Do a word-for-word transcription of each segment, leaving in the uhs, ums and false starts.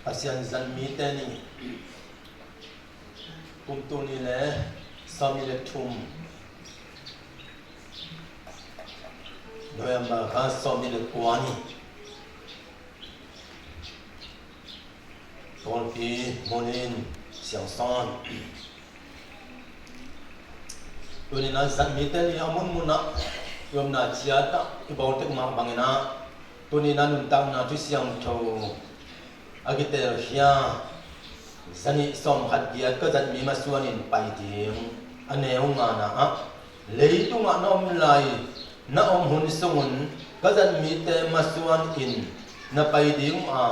Pasian zat mite ni. Kum tul nih le sawmnih le thum, November kha sawmnih le kua ni. Kawlpi Mulin Siangsawn. Tuni-in ah zat mite ni a munmun ah i omna ciat ah i bawl tek mah bangin ah, tuni-in ah nuntakna thu siangtho a kitelkhia, zanih sawmkhat giat ka zat mi masuanin pai ding, a neu ngana ah, leitungah na om lai, na om hun sungun ka zat mite masuanin na pai ding uh a,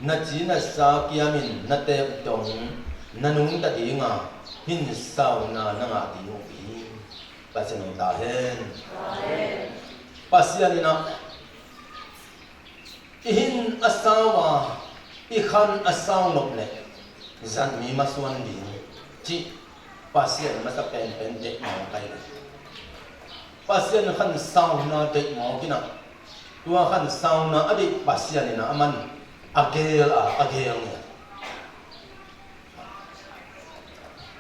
na ci na sa kiamin na teek dong na nungta ding a, hinsauna na ngah ding uh hi. Pasian hong ta hen. Pasian in ah, i hin a sau a, i khan a sau nop leh zat mi masuan ding cih Pasian masa penpen deih mawk ahi ve. Pasian khansauna deih mawk in ah, tua khansauna a deih Pasian in ah aman a geel a, a geel ngiat.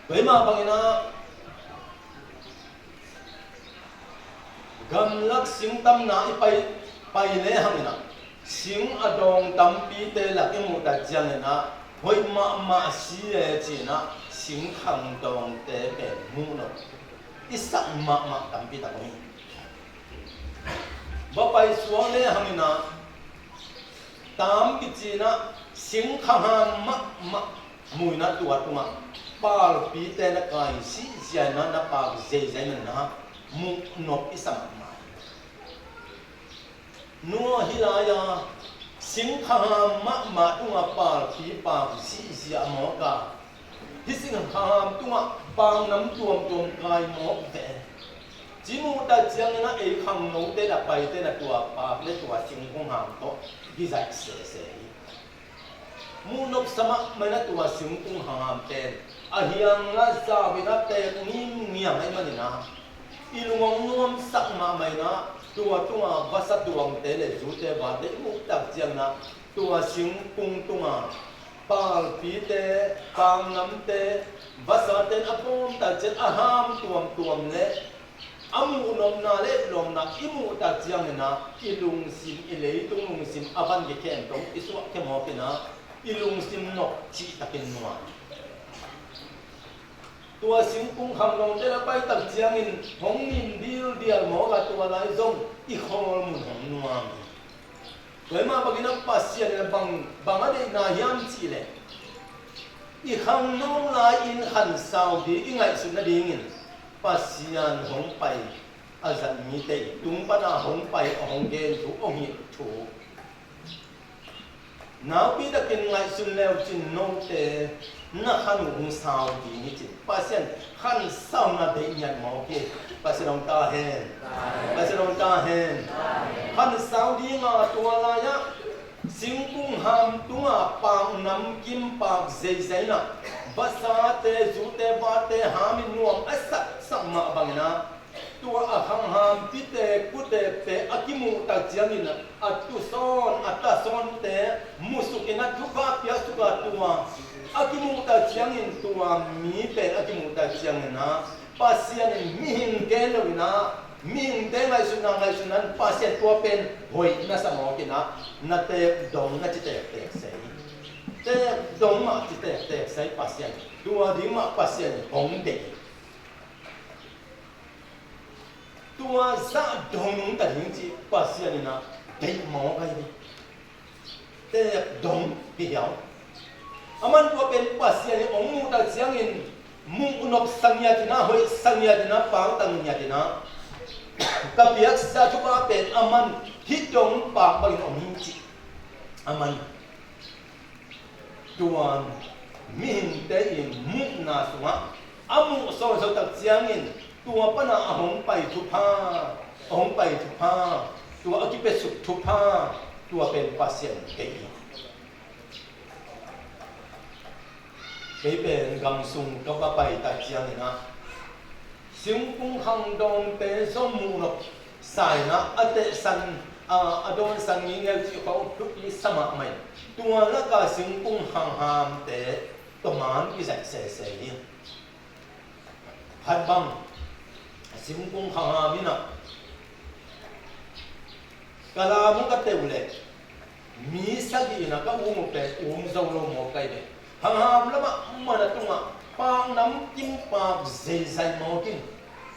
Tua ahih mah bangin ah, gamlak sing tamna i pai, pai lehang in ah, sing a dawng tampite lak i muh tak ciangin ah, hoih mahmah si e ci-in ah singkhang dawngte pen muh nop i sak mahmah tampi tak om hi. Va paisuak lehang in ah, tam kici-in ah singkhang ham mahmah mu-in ah, tua tungah palpite na kai sihsia-in ah, na paak zeizai-in ah, muh nop i sa mahmah hi. Noah hi lai-a, singkhang ham mahmah tungah palpi paak sihsia mawk a, hih singkhang ham tungah paak nam tuamtuam kai mawk ve. Ci muh tak ciangin ah, ei khangnote na paite na tua paak le tua singkung ham tawh kizaih sese hi. Muh nop sa mahmah in ah tua singkung ham pen a hiang la zau in ah teek ngimngiam ahih manin ah, i lung hong nuamsak mahmah in ah, tua tungah vasa tuangte le zute vate i muh tak ciangin ah, tua singkung tungah palpite, paak namte, vasate in a bawm tak ciang a ham tuamtuam le a muh nopna le lawmna i muh tak ciangin ah, i lungsim, i leitung lungsim a van kikhem tawh i suahkhia mawk in ah, i lungsim nop cihtakin nuam. Tua singkung khangnote na pai tak ciangin hong nim dildial mawk a, tua lai zong i khawl mun hong nuam hi. Tua ahih mah bangin ah Pasian in ah bang, bang a deihna hiam cih leh, i khangno lai-in khansau ding i ngaihsut nadingin Pasian hong pai a zat mite i tung pan a hong pai, a hong gen thu, hong hilh thu, nakpi takin ngaihsun le uh cin note na khan uh hong sau ding hi ci-in Pasian khansauna deih ngiat mawk hi. Pasian hong ta hen. Pasian hong ta hen. Khansau ding a, tua lai-ah singkung ham tungah paak namkim, paak zeizai-in ah, vasate, zute vate hamin nuam a saksak mah bangin ah, tua a khang ham pite, kutekte a kimuh tak ciangin ah, a tusawn, a tasawnte musukin ah thupha piaksuk a, tua a kimuh tak ciangin, tua mi pen a kimuh tak ciangin ah, Pasian in mihing gen lo-in ah, mihingte ngaihsutna ngaihsutna-in Pasian tua pen hoih na sa mawk in ah, na teek dong na ci tektek se hi. Teek dong mah ci tektek se hi Pasian. Tua ding mah Pasian in hong deih hi. Tua zah dong nungta ding cih Pasian in ah deih mawk ahi hi. Teek dong hi hiau. Aman tua pen Pasian in hong muh tak ciangin muh nop sa ngiat in ah, hoih sa ngiat in ah, paktang ngiat in ah, ka piaksa thupha pen aman hih dong paak bangin om hi cih aman tua mihingte i muhna sungah a muh sawnsawn tak ciangin, tua pan a hong pai thupha, a hong pai thupha, tua a kipiaksuk thupha, tua pen Pasian kei hi. Kei pen gam sung ka va pai tak ciangin ah, singkung khangdawngte zong muh nop sa-in ah, a tehsan a, a dawnsan ngingel cih khawng thupi sa mahmah in, tua laka singkung hanghamte tawman kizaih sese hi. Khat bang, singkung hangham in ah, ka lam uh ka teh uh leh mi sagih in ah ka um uh pen um zo lo mawk ka hi ve. Hangham lamah man a tungah paknamkim pak zeizai mawk in,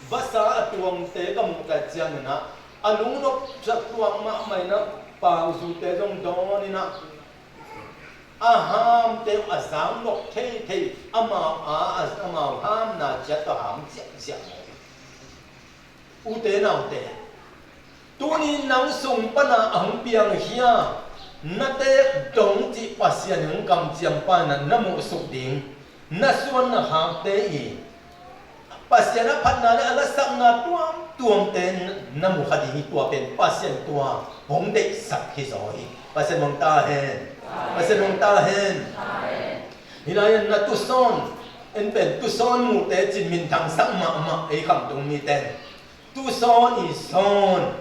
vasa a tuangte ka muh tak ciangin ah, a lungnop tuak mahmah in ah, pakzute zong dawn in ah, a hamte uh a zang nop theithei, amau a, a, amau hamna ciat tawh ham ziahziah mawk. Ute naute, tuni nang sung pana a hong piangkhia na teek dong cih Pasian in hong kamciam pa in ah na muhsuk ding, na suan na khakte i Pasian a phatna le a lasakna tuamtuamte na mu kha ding hi. Tua pen Pasian tua hong deihsak hi zaw hi. Pasian hong ta hen. Pasian hong ta hen. Hi lai-in na tusawn, en pen tusawn mute cin minthangsak mahmah ei khamtung mite. Tusawn i sawn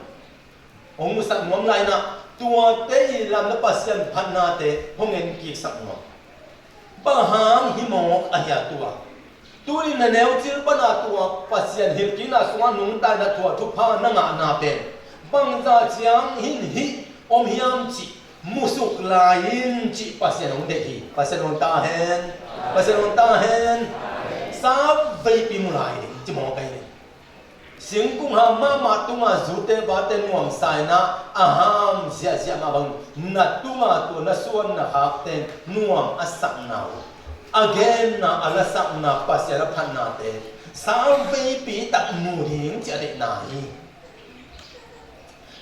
hong musak nuam lai-in ah, tuate i lam le Pasian phatnate hong en kiksak nuam. Bang hang hi mawk a hia tua? Tuni na neucil pana tua Pasian hilhkikna sungah nungta in ah tua thupha na ngahna pen bangzah ciang hin hih om hiam cih musuk lai in cih Pasian hong deih hi. Pasian hong ta hen. Pasian hong ta hen. Sa veipi mu lai ding ci mawk ahi ding. Singkung ham mahmah tungah zute vate nuamsa in ah, a ham ziahziah mah bang, na tungah tua na suan na khakte nuam a sakna uh, a genna, a lasakna, Pasian a phatnate sa veipi tak mu ding ci a deihna hi.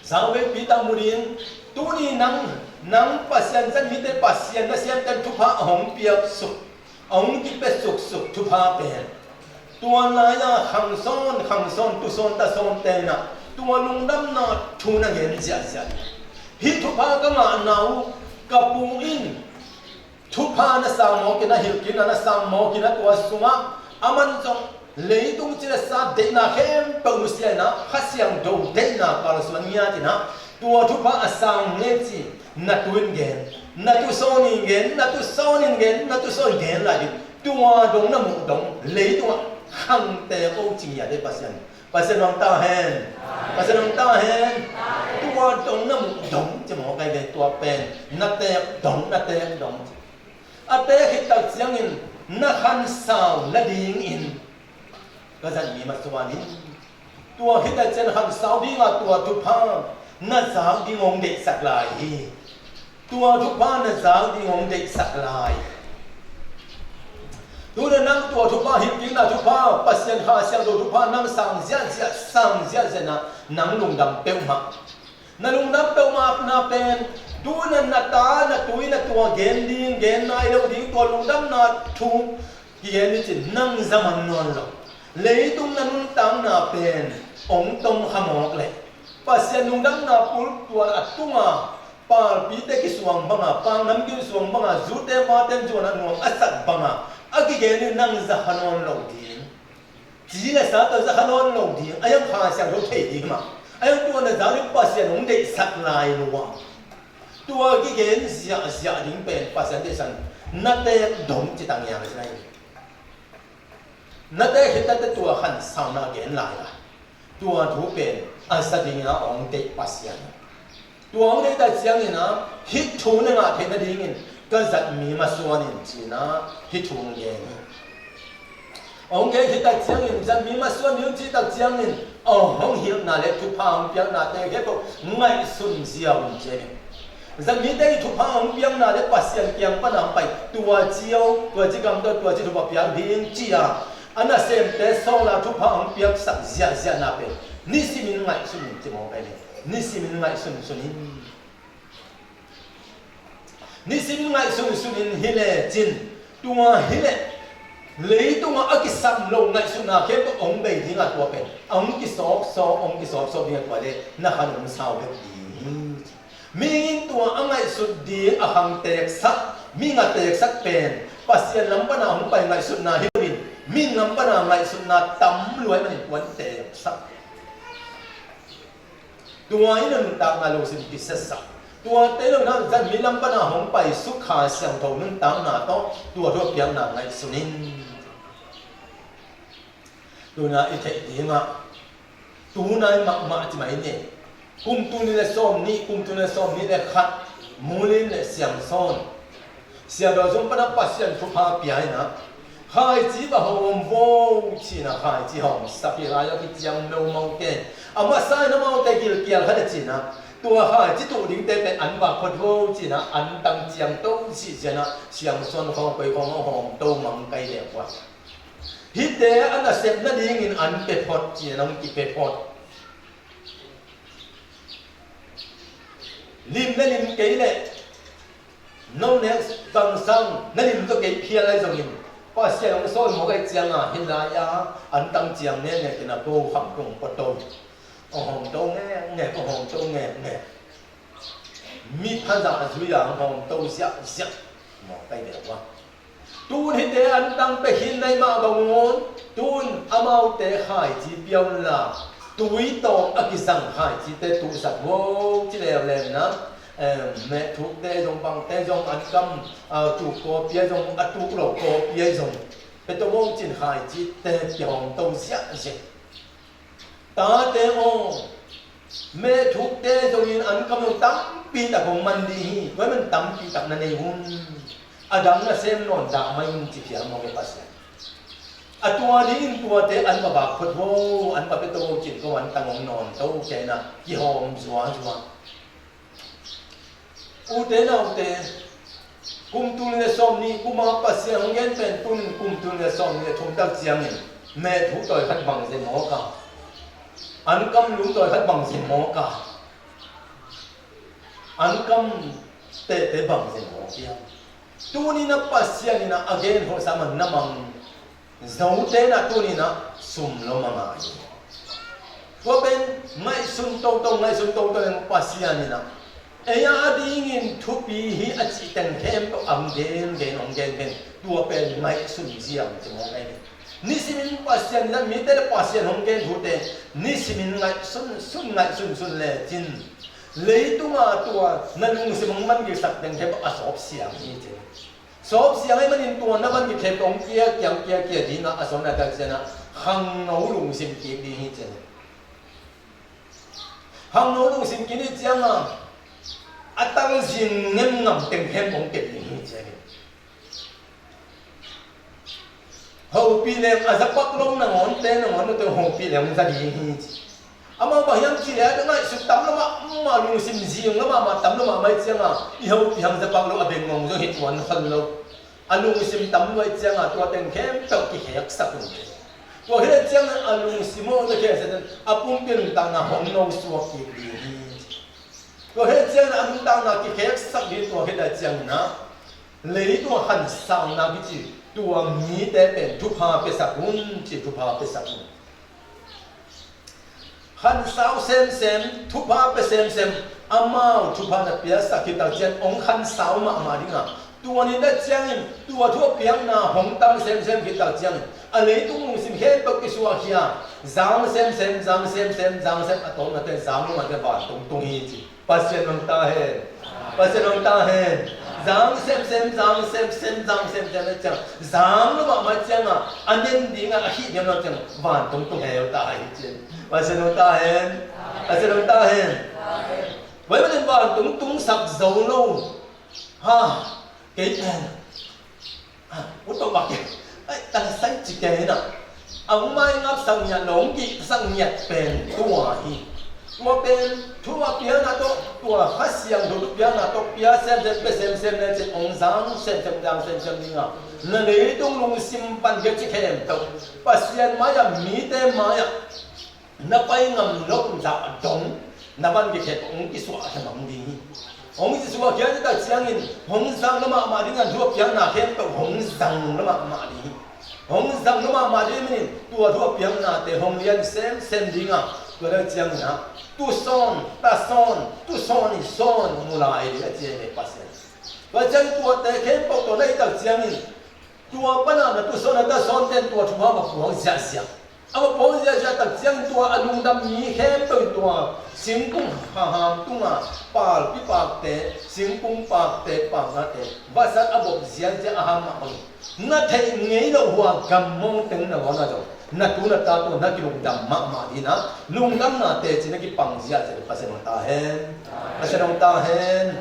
Sa veipi tak mu ding. Tuni nang, nang Pasian zat mite, Pasian na siamte thupha a hong piaksuk, a hong kipia suksuk thupha pen, tua lai-a khang sawn, khang sawn, tusawn tasawnte in ah tua lungdamna thu na ngen ziahziah. Hih thupha ka ngahna uh, ka pu in thupha na sang mawk in ah, hilhkikna na sang mawk in ah, tua sungah aman zong leitung cilesa deihna khempeuh nusia in ah, Kha Siangtho deihna kalsuan ngiat in ah, tua thupha a sang nge ci na tu in gen, na tusawn in gen, na tusawn in gen, na tusawn in gen lai ding. Tua dong na muh dong leitungah khangte ko ci ngiat hi Pasian. Pasian hong ta hen. Pasian hong ta hen. Tua dong na muh dong ci mawk ahi ve, tua pen na teek dong, na teek dong ci. A teek khit tak ciangin na khansau nadingin ka zat mi masuan in, tua khit tak ciang khansau dingah tua thupha na zak ding hong deihsak lai hi. Tua thupha na zak ding hong deihsak lai. Tuna nang tua thupha, hilhkikna thupha, Pasian Kha Siangtho thupha nang sang ziahziah, sang ziahziah na, nang lungdam peuhmah. Na lungdam peuhmahna pen, tuna na ta, na tui, na tua gen ding, gen nai lo ding, tua lungdamna thu kigen ni cin nang za man nawn lo. Leitung na nuntakna pen hong tom kha mawk leh, Pasian lungdamna pulpit a tunga palpite kisuang banga, paknam kisuang banga, zute vate zuan a nuam a sak banga a kigen in nang za kha nawn lo ding. Ci le sa tawh za kha nawn lo ding. A hiang Kha Siangtho thei ding mah. A hiang tua na zak ding Pasian hong deihsak lai lua. Tua kigen ziahziah ding pen Pasian deihsak na teek dong ci tang hiang a ci lai. Na teek khit tak teh tua khansauna gen lai a, tua thu pen a za dingin a hong deih Pasian. Tua hong deih tak ciangin a, hih thu na ngah theih nadingin ka zat mi masuan in ci-in a, hih thu hong gen hi. Hong gen khit tak ciangin zat mi masuan ding cih tak ciangin a hong hilhna le thupha hong piaknate khempeuh ngaihsun zia un ci hi. Zat mite i thupha hong piakna le Pasian kiang pana hong pai, tua ci-o, tua ci gamta, tua ci thupha piak ding ci-a, a nasemte sawla thupha hong piaksak ziahziahna pen nisimin ngaihsun in ci mawk ahi ve. Nisimin ngaihsun sun in. Nisimin ngaihsun sun in hi lecin, tua hi leh leitungah a kisam lo ngaihsutna khempeuh hong bei dingah tua pen a hong kisawpsawp, hong kisawpsawp dingah tua le na khan hong sau bek ding hi. Mihing tua a ngaihsut ding a khang teeksak, mihing a teeksak pen Pasian lam pana hong pai ngaihsutna hi loin, mihing lam pana ngaihsutna tam luai manin tua teeksak. Tua in a nuntakna lungsim kisiasak. Tuate lo na zan mi lam pana hong pai suk Kha Siangtho nuntakna tawh tua thu a piakna ngaihsun in. Tuna i theih dingah tunai mahmah ci mai ni. Kum tul nih le sawm nih, kum tul nih le sawm nih le khat, Mulin le Siangsawn, Sia Dawh Zung pana Pasian thupha pia inah, khaici va hawm vo cinah khaici hawm sak hi lai a kiciang meumau te. A masa in amaute gilkial khat a cinah, tua khaici tuh dingte pen an va phot vo cinah an tang ciang to sih cianah Siangsawn khawng koi khawng a hawm to mang kai leh ua. Hihte a nasep nadingin an pia phot cinah hong kipia phot. Lim le lim kei leh no nek kangsang na lim tawh kei phial ahi zongin Pasian hong sawi mawk ahi cianga hih lai-a an tang ciang nene kina ko kham kong pua to. Hong hawm to ngekngek, hong hawm to ngekngek. Mi phazah zui-a hong hawm to ziahziah mawk ahi deuh a. Tun hihte an tang pia khin nai mah bang un, tun amaute khaici pia unla, tui tawng a kizang khaicite tuhsak vo ci leuleu na, em, mehthukte zong bangte zong an kam, a, tuk kawpia zong a tuk lo kawpia zong pia to vo cin khaicite pia hawm to ziahziah. Tate aw, mehthukte zongin an kam lo tampi tak hong man dih hi. Tua hi man tampi tak na nei hun. A dang na sem nawn dah mai un ci phial mawk e Pasian. A tua dingin tuate an va bak phot vo, an va pia to vo cin ko an tang hong nawn to kei na kihawm zuazua. Ute naute, kum tul nih le sawm nih, kum a Pasian hong gen pen tun kum tul nih le sawm nih le thum tak ciangin mehthuk tawi khat bang zia mawk a, an kam lum tawi khat bang zia mawk a, an kam tehte bang zia mawk a. Tuni na Pasian in a gen khawh sa man na mang Zote na tuni na sum lo mama hi. Tua pen ngaihsun toto, ngaihsun toto in Pasian in a ei a dingin thupi hi a cih teng khempeuh ang gen gen, ang gen gen. Tua pen ngaihsun ziam ci mawk ahi. Nisimin Pasian in a mite le Pasian hong gen thute nisimin ngaihsun sun, ngaihsun sun lecin leitunga tua na lungsim hong man giksak teng khempeuh a sawp siang hi ci. Sawp siang ahih manin tua na van kikhep tawh hong kia kiang kia kia dingah a sawm na tak cianah khangno lungsim kik ding hi cianah. Khangno lungsim kik ding ciangah a tal zing ngemngam tengkhem hong kep ding hi cianah. Hopih leng a zapak lo nangawnte nangawn lo teng hopih leng hong za ding hi ci. Amau bang hiam cih leh a ngaihsut tam lo mahmah, lungsim zing lo mahmah, tam lo mahmah ahih ciangah i hopih hang zapak lo a bengngong zong hi tuan khol lo. A lungsim tam lo ahih ciangah tua teng khempeuh kikheksak un. Tua hi leh ciangah a lungsim aw na kheksak un, a pumpi nuntakna hong nosuak kik ding hi. Tua hi leh ciangah a nuntakna kikheksak ding, tua hi leh ciangin ah leitung a khansauna kici tua mite pen thupha piasak un ci, thupha piasak un. Khansau semsem, thupha pia semsem, amau thupha na piasak khit tak ciang hong khansau mahmah ding a, tua ni tak ciangin tua thu a piakna hong tam semsem khit tak ciangin a leitung lungsim khempeuh kisuahkhia, zang semsem, zang semsem, zang sem, a tawpna teh zang lo mah teh vantung tung hi ci. Pasian hong ta hen. Pasian hong ta hen. Zang semsem, zang semsem, zang semsem, zang lo mahmah ciangah a nen dingah a khih niam lo ciang vantung tung heu ta hi ci. Pasian hong ta hen. Pasian hong ta hen. Tua ahih manin vantung tungsak zo lo. Ha, kei pen, ah, ut bak bak kei. Ai, tang sai ci kei na. Ang mai ngap sang ngiat lo, ang gih sang ngiat pen tua hi. Tua pen thu a piakna tawh, tua Kha Siangtho thu piakna tawh pia semsem, pia semsem lecin hong zang semsem, zang semsem dingah na leitung lungsim pan kei ci khempeuh Pasian mai-ah, mite mai-ah na pai ngam lo zah dong na van kikhek hong kisuahkhia mang ding hi. Hong kisuahkhia ni tak ciangin hong zang lo mahmah ding a, thu a piakna khempeuh hong zang lo mahmah ding hi. Hong zang lo mahmah ding manin tua thu a piaknate hong lian semsem ding a, tua tak ciangin ah tusawn, tasawn, tusawn i sawn mu lai ding a ci hi Pasian. Tua ciangin tuate khempeuh tua na hih tak ciangin tua pana na tusawn, na tasawnte in tua thupha va puak ziahziah. A va pawi ziahziah tak ciang tua a lungdam mi khempeuh in tua singkung haham tungah pal kipakte, singkung pakte, paknate vasat a bawp ziahziah a ham mah bangin na theih ngei loh hua gam mawng teng na ngawn ah zong na tu na ta tua na kilungdam mahmah ding a, lungdamna teci na kipang ziahziah ding Pasian hong ta hen. Pasian hong ta hen.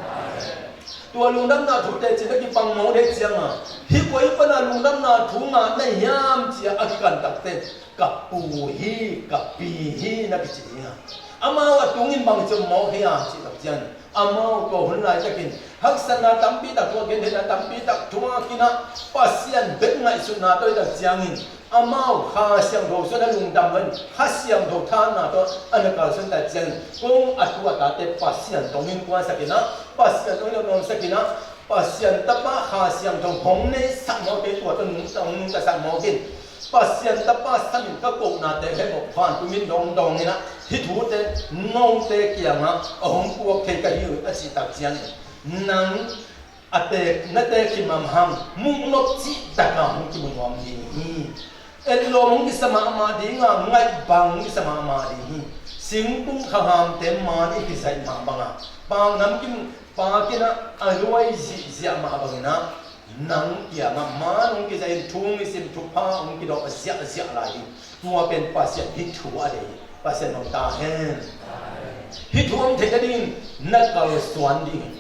Tua lungdamna thu teci na kipang mawng ding ciangin hih koi pana lungdamna thu ngah na hiam ci-a a kikan takte ka pu hi, ka pi hi na kici ding a, amau a tungin bang ci mawk hi a cih tak ciangin amau tua hun laitakin haksatna tampi tak thu a, gentheihna tampi tak thu a kinah Pasian bek ngaihsutna tawh i tak ciangin amau Kha Siangtho suan a lungdam lo in Kha Siangtho thahatna tawh a na kalsuan tak ciangin kong a tu a tate Pasian tawh hong innkuansak in a, Pasian tawh hong innkuansak in a, Pasian Tapa Kha Siangtho hong neihsak mawk in, tua tawh nungta, hong nungtasak mawk in. Pasian Tapa samin ka kohnate hemawh vantung in dawngdawng in a, hih thute note kiangah a hong puak thei ka hi uh a cih tak ciangin nang a teek, na teek hi mahmah hang, muknop cih takah hong kimu nuam ding hi. Etlawm hong kisa mahmah ding a, ngaihbang hong kisa mahmah ding hi. Singkung khahamte maan i kizaih mah bangin, paknam kim, pakin a, a luai zihziah mah bangin a, nang kiangah maan hong kizaih in, thu hong kisim, thupha hong kidawh ziahziah lai hi. Tua pen Pasian hih thu a deih hi. Pasian hong ta hen. Hih thu hong theih nadingin na kalsuan ding hi.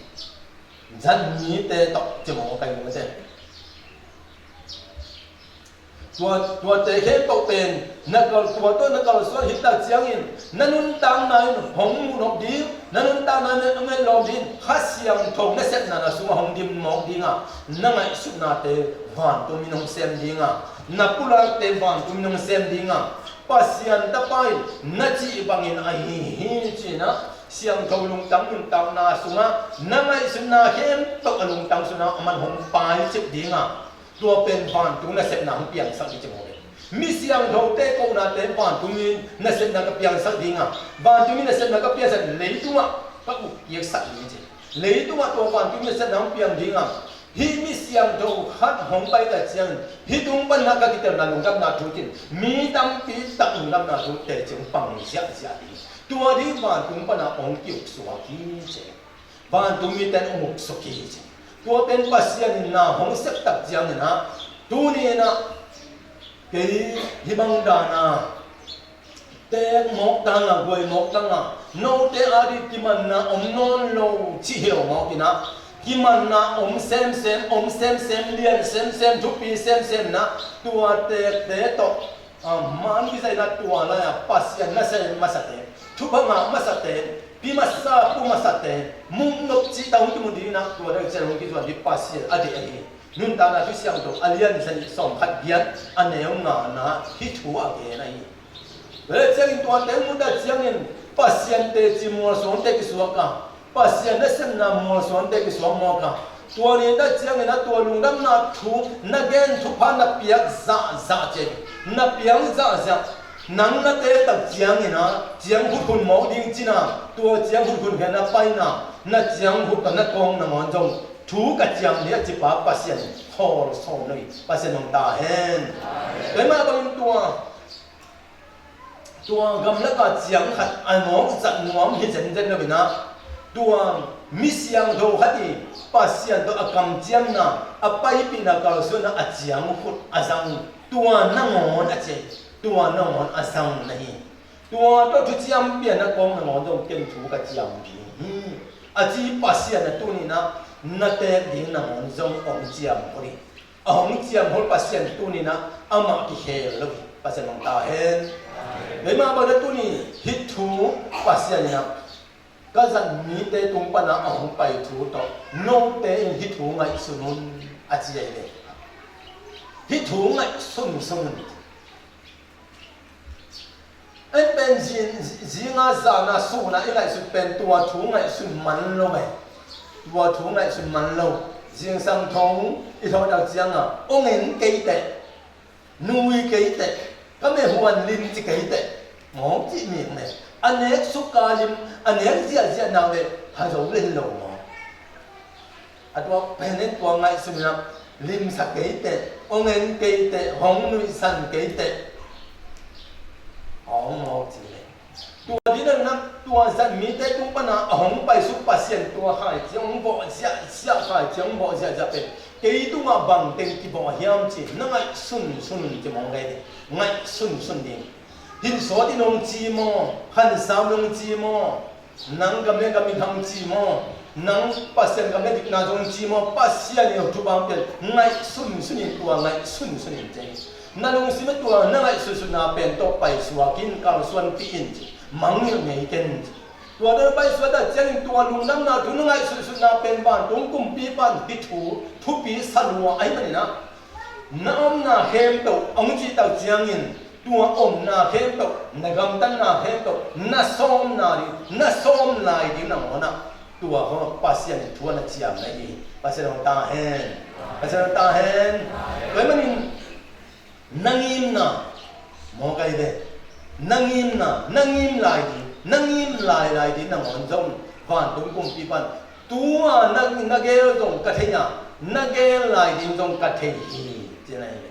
Zan mite tawh cimawh kai mite. Tua, tuate khempeuh pen na kal, tua tawh na kalsuan hi tak ciangin na nuntakna in hong muhnop ding, na nuntakna in hong etlawm ding, Kha Siangtho na sepna na sungah hong dim mawk ding a, na ngaihsutnate vantung in hong sem ding a, na pulakte vantung in hong sem ding a, Pasian Tapa in na cih bangin ahi hi ci-in a, siangtho lungtang nuntakna sungah na ngaihsutna khempeuh a lungtang sungah aman hong paicip ding a, tua pen vantung nasepna hong piangsak ding ci mawk hi. Mi siangthote kohnate vantung in nasepna ka piangsak ding a, vantung in nasepna ka piangsak, leitungah ka uk piaksak ding ci. Leitungah tua vantung in nasepna hong piang ding a, hih mi siangtho khat hong pai tak ciangin hih tung panah ka kitelna lungdamna thu cin mi tampi tak lungdamna thu teci hong pang ziahziah ding. Tua ding vantung panah hong kiuksuak hi ci. Vantung mite in hong uksuk hi ci. Tua pen Pasian in na hong sep tak ciangin a, tuni in a, kei hih bang dan a teek mawk tang a, guai mawk tang a, note a ding kimanna om nawn lo cih hi lo mawk in a, kimanna om semsem, om semsem, lian semsem, thupi semsem in a, tua teekte tawh, a, maan kizaihna tua lai-a Pasian na sem masate, thupha ngah masate, pi masa, pu masate, muknop cih tak hong kimu ding in a, tua dang ciang hong kizuan ding Pasian a deih ahi. Nuntakna Thu Siangtho a lian za nih sawm khat giat a neu ngana hih thu a gen ahi. Tua ciangin tuate muh tak ciangin Pasian teci mualsuante kisuak a, Pasian nasepna mualsuante kisuak mawk a, tua ni tak ciangin a tua lungdamna thu na gen, thupha na piak zahzah ciang, na piang zahzah, nang na te tak ciangin a ciang huthun mawk ding cin a, tua ciang huthun khen a paina, na ciang hut ka na kawng nangawn zong thu ka ciam ding a cipa Pasian khawl sawm lo hi. Pasian hong ta hen. Tua mah bangin tua, tua gamlak a ciang khat a nawk zat nuam hi zenzen lo in a, tua mi siangtho khat i Pasian tawh a kamciamna, a paipihna kalsuanna a ciang hut a zang, tua nangawn a ci, tua nangawn a zang na hi. Tua tawh thuciam pian a kawng nangawn zong ken thu ka ciam ding hi, a ci Pasian a tuni in a na teek ding nangawn zong hong ciam hol hi. A hong ciam hol Pasian tuni in a amah kikhel lo hi. Pasian hong ta hen. Keimah bang na tuni hih thu Pasian in a ka zat mite tung pana a hong pai thu tawh note in hih thu ngaihsun un a ci ahi ve. Hih thu ngaihsun sun un. En pen zin, zinga zana suna i ngaihsut pen tua thu ngaihsun man lo mai. Tua thu ngaihsun man lo. Zingsang thong i thawh tak cianga ong en kei teh, nui kei teh, ka mehuan lim ci kei teh, mawng cih mik ne. A nek suka lim, a nek ziahziah nak le hazo len lo maw? A tua pen in tua ngaihsun in a limsa kei teh, ong en kei teh, hong nuihsan kei teh. a hong mawk ci le. Tua ding na, tua zat mite tung pana a hong paisuk Pasian tua khaici hong vawh ziahziah, khaici hong vawh ziahziah pen kei tungah bang teng kivawh hiam ci na ngaihsunsun un ci mawk ngai ding. Ngaihsunsun ding. Hin sawt in hong ci maw, khansau in hong ci maw, nang gam le gam in hong ci maw, nang Pasian gam le dikna zong ci maw, Pasian in hong thupha hong pia ngaihsunsun in, tua ngaihsunsun in ci. Na lungsim a tua na ngaihsunsunna pen tawh paisuak in, kalsuanpih in ci, mangngilh ngei ken ci. Tua tawh paisuak tak ciangin tua lungdamna thu na ngaihsunsunna pen vantung kumpipa in hih thu thupi sa lua ahih manin ah, na omna khempeuh hong cih tak ciangin tua omna khempeuh, na gamtatna khempeuh na sawmna ding, na sawm lai ding nangawn ah, tua khawng Pasian in thu a na ciamna hi. Pasian hong ta hen. Pasian hong ta hen. Tua ahih manin na ngimna, mawk ai ve, na ngimna, na ngim lai ding, na ngim lai lai ding nangawn zong vantung kumpipa in tua na, na gel zong ka thei a, na gel lai ding zong ka thei hi, ci na hi ve.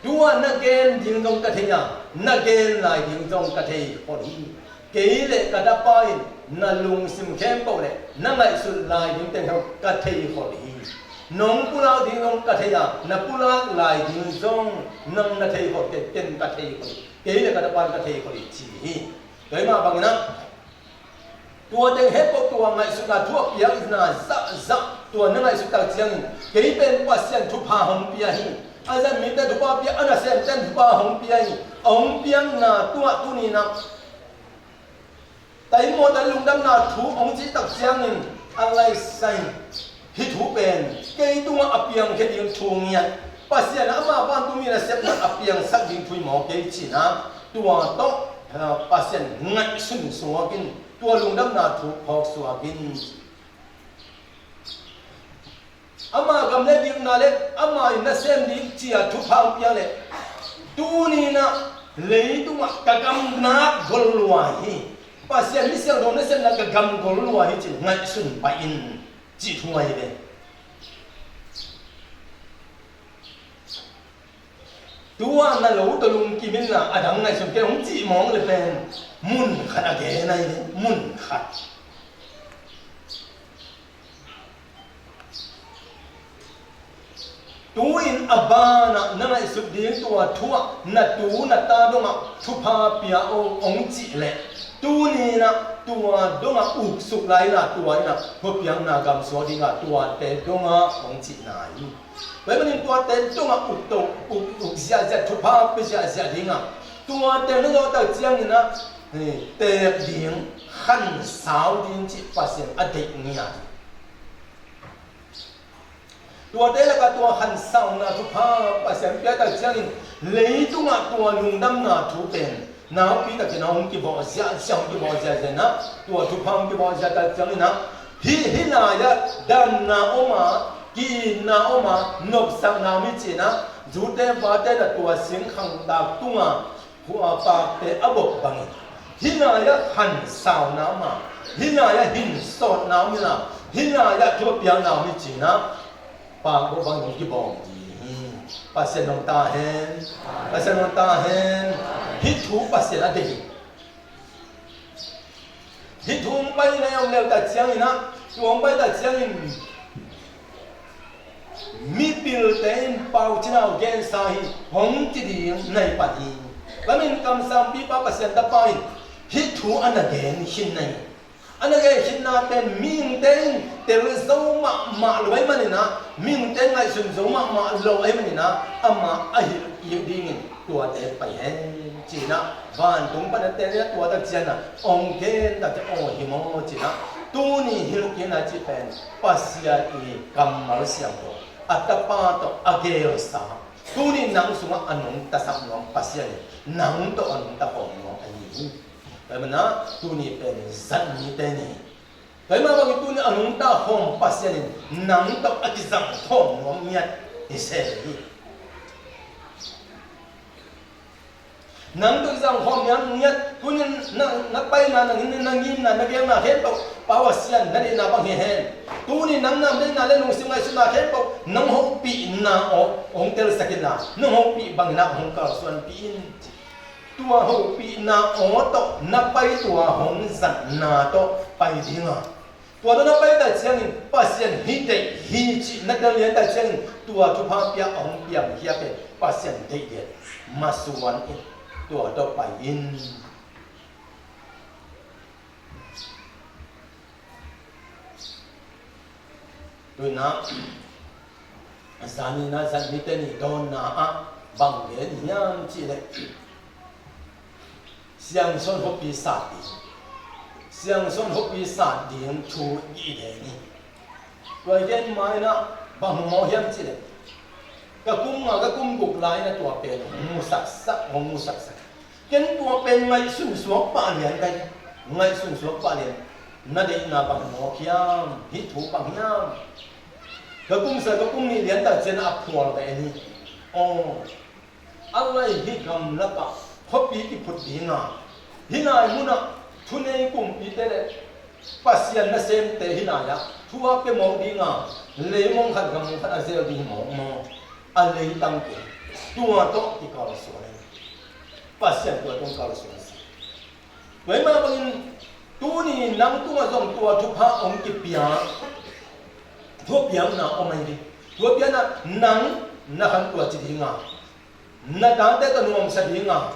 Tua na gen ding zong ka thei a, na gen lai ding zong ka thei khol hi. Kei le ka tapa in na lungsim khempeuh le na ngaihsut lai ding teng khempeuh ka thei khol hi. Nong pulak ding zong ka thei a, na pulak lai ding zong nang na thei khol kei, ken ka thei khol hi. Kei le ka tapa in ka thei khol hi ci hi. Tua ahih mah bangin ah, tua teng het peuh tua ngaihsutna thu a piakna zahzah tua na ngaihsut tak ciangin kei pen Pasian thupha hong pia hi. A zat mite thupha pia, a nasemten thupha hong pia hi. A hong piakna tua tuni in ah, taimawh ta lungdamna thu hong cih tak ciangin a laisai, hih thu pen kei tungah a piangkhia ding thu ngiat, Pasian amah vantung mi nasepna a piangsak ding thu hi maw kei ci-in ah, tua tawh, eh, Pasian ngaihsun suak in, tua lungdamna thu phawk suak in. Ama gam le dikna le ama in nasem ding ci-a thupha hong piak leh, tuni in ah leitungah ka gam nak gol lua hi. Pasian mi siangtho nasepna ka gam gol lua hi ci-in ngaihsun pah in cih thu ahi ve. Tua na lo tawh lungkim in la, a dang ngaihsun kei hong cih mawk le pen mun khat a gen ahi ve, mun khat. Tu-in a banah na ngaihsut ding tua thu ah na tu na ta dongah thupha pia o hong cih leh, tuni in ah tua dongah uksuk lai in ah, tua in ah thupiakna gam suak ding ah tuate dongah hong cihna hi. Tua ahih manin tuate dongah uk to, uk, uk ziahziah, thupha pia ziahziah ding ah, tuate na zawh tak ciangin ah, eh, teek ding, khansau ding cih Pasian a deih ngiat hi. Tuate lakah tua khansauna thupha Pasian pia tak ciangin leitungah tua lungdamna thu pen naupi takin a hong kibawh ziahziah, hong kibawh ziahziah in ah, tua thupha hong kibawh ziah tak ciangin ah, hih, hih lai-ah damna om a, ki-itna om a, nopsakna om hi ci-in ah, zute vate in ah tua singkhangtak tungah khua pakte a bawh bangin, hih lai-ah khansauna om a, hih lai-ah hinsawtna om in ah, hih lai-ah thu a piakna om hi ci-in ah, pakbawl bangin hong kibawm ding hi. Pasian hong ta hen. Pasian hong ta hen. Hih thu Pasian a deih hi. Hih thu hong pai na hong leu tak ciangin ah, thu hong pai tak ciangin mipilte in Pau Cin Hau gensa hi hong ci ding na hi pan hi. Tua ahih manin kamsangpipa Pasian Tapa in hih thu a na gen khin na hi. A na gen khinna pen mihingte in tel zo mahmah lo ahih manin ah, mihingte in ngaihsun zo mahmah lo ahih manin ah, amah a hilh kik dingin tuate pai hen ci-in ah, vantung pan a tel in ah tua tak ciangin ah hong gen tak ciang, aw hi maw ci-in ah, tuni hilh kikna cih pen Pasian i kammal siangtho, a Tapa tawh a gelsa, tuni nang sungah a nungtasak nuam Pasian in nang tawh a nungta khawm nuam ahi hi. Tua ahih manin ah tuni pen zat mite ni. Tua ahih mah bangin tuni a nungta khawm Pasian in nang tawh a kizang khawm nuam ngiat hi se hi. Nang tawh kizang khawm nuam ngiat, tuni na, na paina, na ngimna, na gelna khempeuh Pau a sian na deihna bang hi hen. Tuni nang na deihna le lungsim ngaihsutna khempeuh nang hopihna aw hong telsak in la, nang hopih bangin ah hong kalsuanpih in. Tua hopihna aw tawh na pai, tua hong zatna tawh pai dinga, tua tawh na pai ta ciangin Pasian hi deih hi cih na tel lian ta ciangin tua thupha pia a hong piangkhia pen Pasian deih lian masuan in tua tawh pai in. Tuinah zanina zan mite nih dawnna ah bang gen hiam cihleh, siangsawn hopih sat ding, siangsawn hopih sat ding thu i gen hi. Tua i gen mainah bang hong maw hiam cihleh, ka kum nga ka kum guk lai-inah tua pen hong musaksak, hong musaksak. Ken tua pen ngaihsun suak pah lian ka hi. Ngaihsun suak pah lian. Na deihna bang mawk hiam? Hih thu bang hiam? Ka kum sa ka kum nih lian tak cian a phual ka en hi. Aw, a lai hi gamlak ah khuapi kiphut dinga, hih lai munah thunei kumpite le Pasian nasemte hih lai-ah thu a pia mawk dinga, leimong khat gamong khat a zel ding hi mawk maw? A leitang kei. Tua tawh kikalsuan hi. Pasian tua tawh kalsuan si. Tua hi mah bangin tuni nang tungah zong tua thupha hong kipia, thuapiakna om ahi hi. Thuapiakna nang na khan tua ci dinga, na tate tawh nuamsa dinga,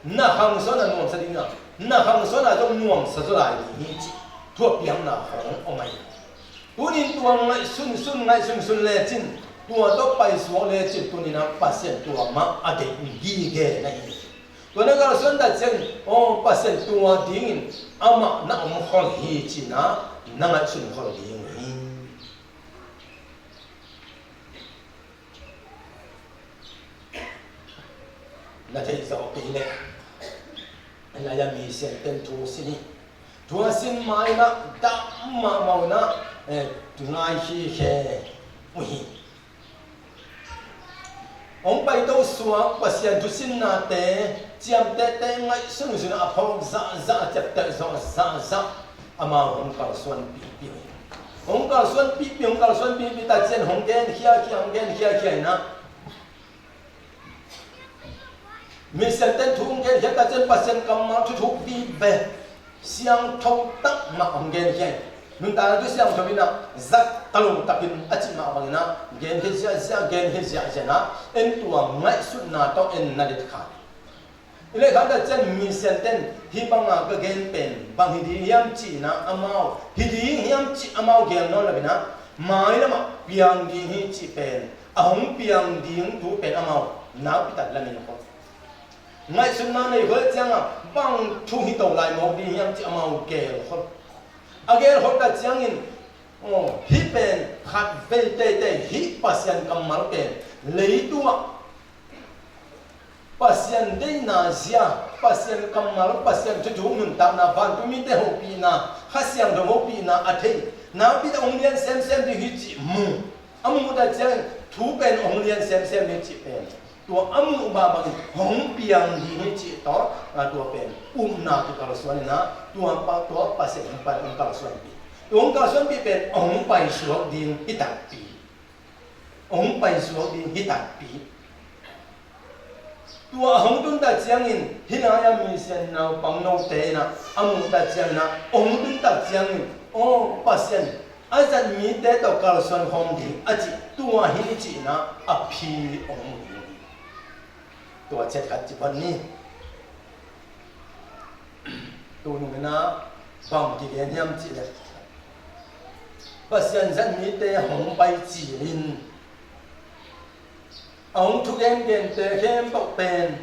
na khangsawnah nuamsa dinga, na khangsawnah zong nuamsa zaw lai ding hi cih thuapiakna hong om ahi hi. Tunin tua ngaihsunsun, ngaihsunsun lecin tua tawh paisuak lecin tuninah Pasian tua mah a deih gige na hi. Tua na kalsuan tak ciangin aw Pasian tua dingin amah na om khol hi cinah na ngaihsun khol ding hi. Na theih zawh kei leh, na ya mi sianten thu sin hi. Thu a sin mainah dah mahmah unah, eh, ngai khikhe uh hi. Hong paito suak Pasian thusinnate ciamtehte ngaihsun sun a phawk zahzah, a ciapteh zawh zahzah, amau hong kalsuan pihpih uh hi. Hong kalsuan pihpih, hong kalsuan pihpih tak cian hong gen khiakhia, hong gen khiakhia inah, mi sianten thu hong gen khiat tak cian Pasian kammal thuthuk vive, siangtho tak mah hong gen khiat. Nuntakna thu siangtho inah zat talo takin a cih mah banginah gen khiat ziahziah, gen khiat ziahziah inah en tua ngaihsutna tawh en na detkha. I lehkhan tak cian mi sianten hih banga ka gen pen bang hi ding hiam cinah amau hi ding hiam cih amau gel nawn lo inah mailamah piang ding hi cih pen, a hong piang ding thu pen amau nakpi tak lamen khol. Ngaihsutna nei khol ciangah bang thu hi to lai mawk ding hiam cih amau gel khol. A gel khol tak ciangin, aw, hih pen khat vei teitei hih Pasian kammal pen leitungah Pasian deihna zia, Pasian kammal, Pasian thuthuk nuntakna, vantungmite hopihna, Kha Siangtho hopihna a thei nakpi tak hong lian semsem ding hi cih mu. A muh tak ciangin thu pen hong lian semsem hi cih pen, tua a muh mah bangin hong piang ding hi cih tawh, a, tua pen upna kikalsuan inah tua pa, tua Pasian hong pai, hong kalsuanpih. Tua hong kalsuanpih pen hong paisuak ding hi takpi. Hong paisuak ding hi takpi. Tua a hong tun tak ciangin hih lai-a mi sian naupang note inah a muh tak ciangin ah, a hong tun tak ciangin, aw Pasian, a zat mite tawh kalsuan khawm ding a cih tua hi cih inah a phi hong mu ding hi. Tua ciat khat ci phot ni. Tunung inah bang kigen hiam cihleh, Pasian zat mite hong pai cilin a hong thugen gente khempeuh pen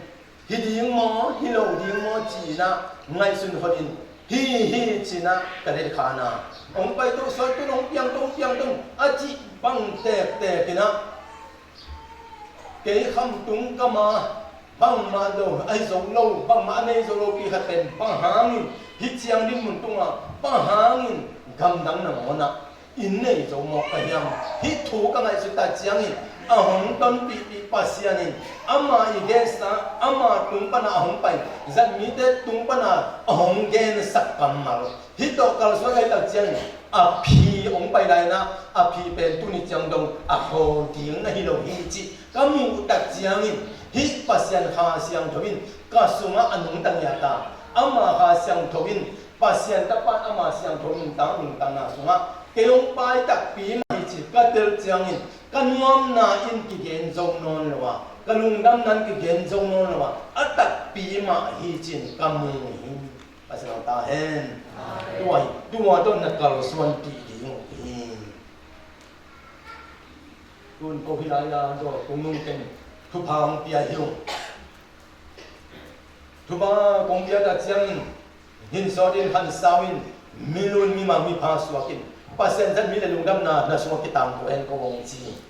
hi ding maw, hi lo ding maw ci-inah ngaihsun honin, hi hi ci-inah ka detkhan a, hong paito suak tun, hong piang tun, hong piang tun a cih bang tektek inah, kei khamtung kama bangmah lo ahi zo lo, bangmah a nei zo lopi khat pen bang hangin hih ciang dinmun tungah, bang hangin gamdang nangawnah inn nei zo mawk ka hiam? Hih thu ka ngaihsut tak ciangin a hong tonpihpih Pasian in ama i gensa, ama tung pana a hong pai, zat mite tung pana a hong gensak kammal. Hih tawh kalsuan ahih tak ciangin a phi hong pai lai-in ah, a phi pen tuni ciang dong a khawl ding na hi lo hi cih ka muh tak ciangin, hih Pasian Kha Siangtho in ka sungah a nungta ngiat a, ama Kha Siangtho in, Pasian Tapa in ama siangtho nungta nungtana sungah kei hong pai takpi mah hi cih ka tel ciangin, ka nuamna in kigen zo nawn lo a, ka lungdamna in kigen zo nawn lo a, a takpi mah hi ci-in ka mu hi. Pasian hong ta hen. Tua hi, tua tawh na kalsuan dih ding uh hi. Tun ko hi lai-a, tua kong nungteng thupha hong pia hi uh. Thupha kong pia tak ciangin, hin sawt in, han sau in, mi lun, mi mang, mi pha suak in, Pasian zat mi le lungdamna na sungah kitang ko hen ko hong ci.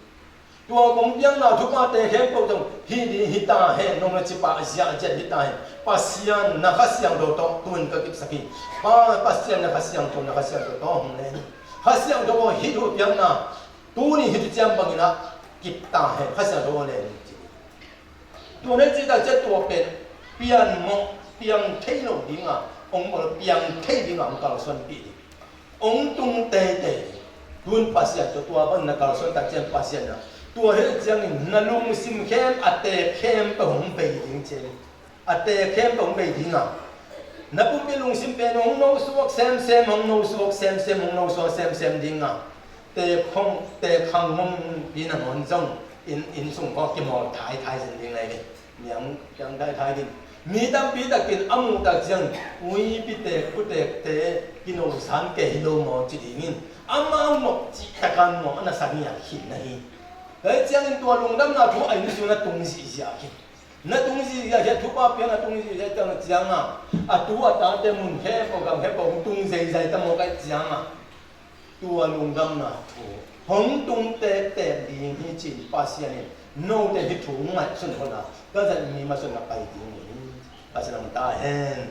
Tua kong piakna thuphate khempeuh zong hih ding hi ta hen, nong na ci pah ziahziah hi ta hen. Pasian na Kha Siangtho tawh tun ka kipsak hi. Pa, Pasian na Kha Siangtho, na Kha Siangtho tawh hong len hi. Kha Siangtho aw, hih thu piakna tuni hih thu ciam bangin ah kip ta hen, Kha Siangtho aw len hi ci. Tua na cih tak ciang tua pen pian mawh, piang thei lo ding a, hong bawl piang thei ding a, hong kalsuanpih ding. Hong tung teitei ding. Tun Pasian tua, tua bang na kalsuan tak ciang Pasian na, tua hi ciangin na lungsim khem a teek khempeuh hong bei ding ci hi. A teek khempeuh hong bei ding a, na pumpi lungsim pen hong nosuak semsem, hong nosuak semsem, hong nosuak semsem ding a, teek khong, teek khang hong pi nangawn zong inn, inn sung khawng kimawl thaithai zen ding lai ve. Niang kiang thaithai ding. Mi tampi takin a muh tak ciang, ui, piteek puteekte kinosan kei hi lo maw ci dingin, amau mawh cih takan mawh a na sa ngiat khin na hi. Tua hi ciangin tua lungdamna thu a inn sung na tung zihziah khin. Na tung zihziah hi a, thupha piak na tung zihziah hi ciang a, a tu a tate mun khempeuh, gam khempeuh hong tung zeizai ta maw ka hih ciang a, tua lungdamna thu hong tung tektek ding hi ci-in Pasian in note hih thu ngaihsun hun a, ka zat mi masuan na pai ding hi. Pasian hong ta hen.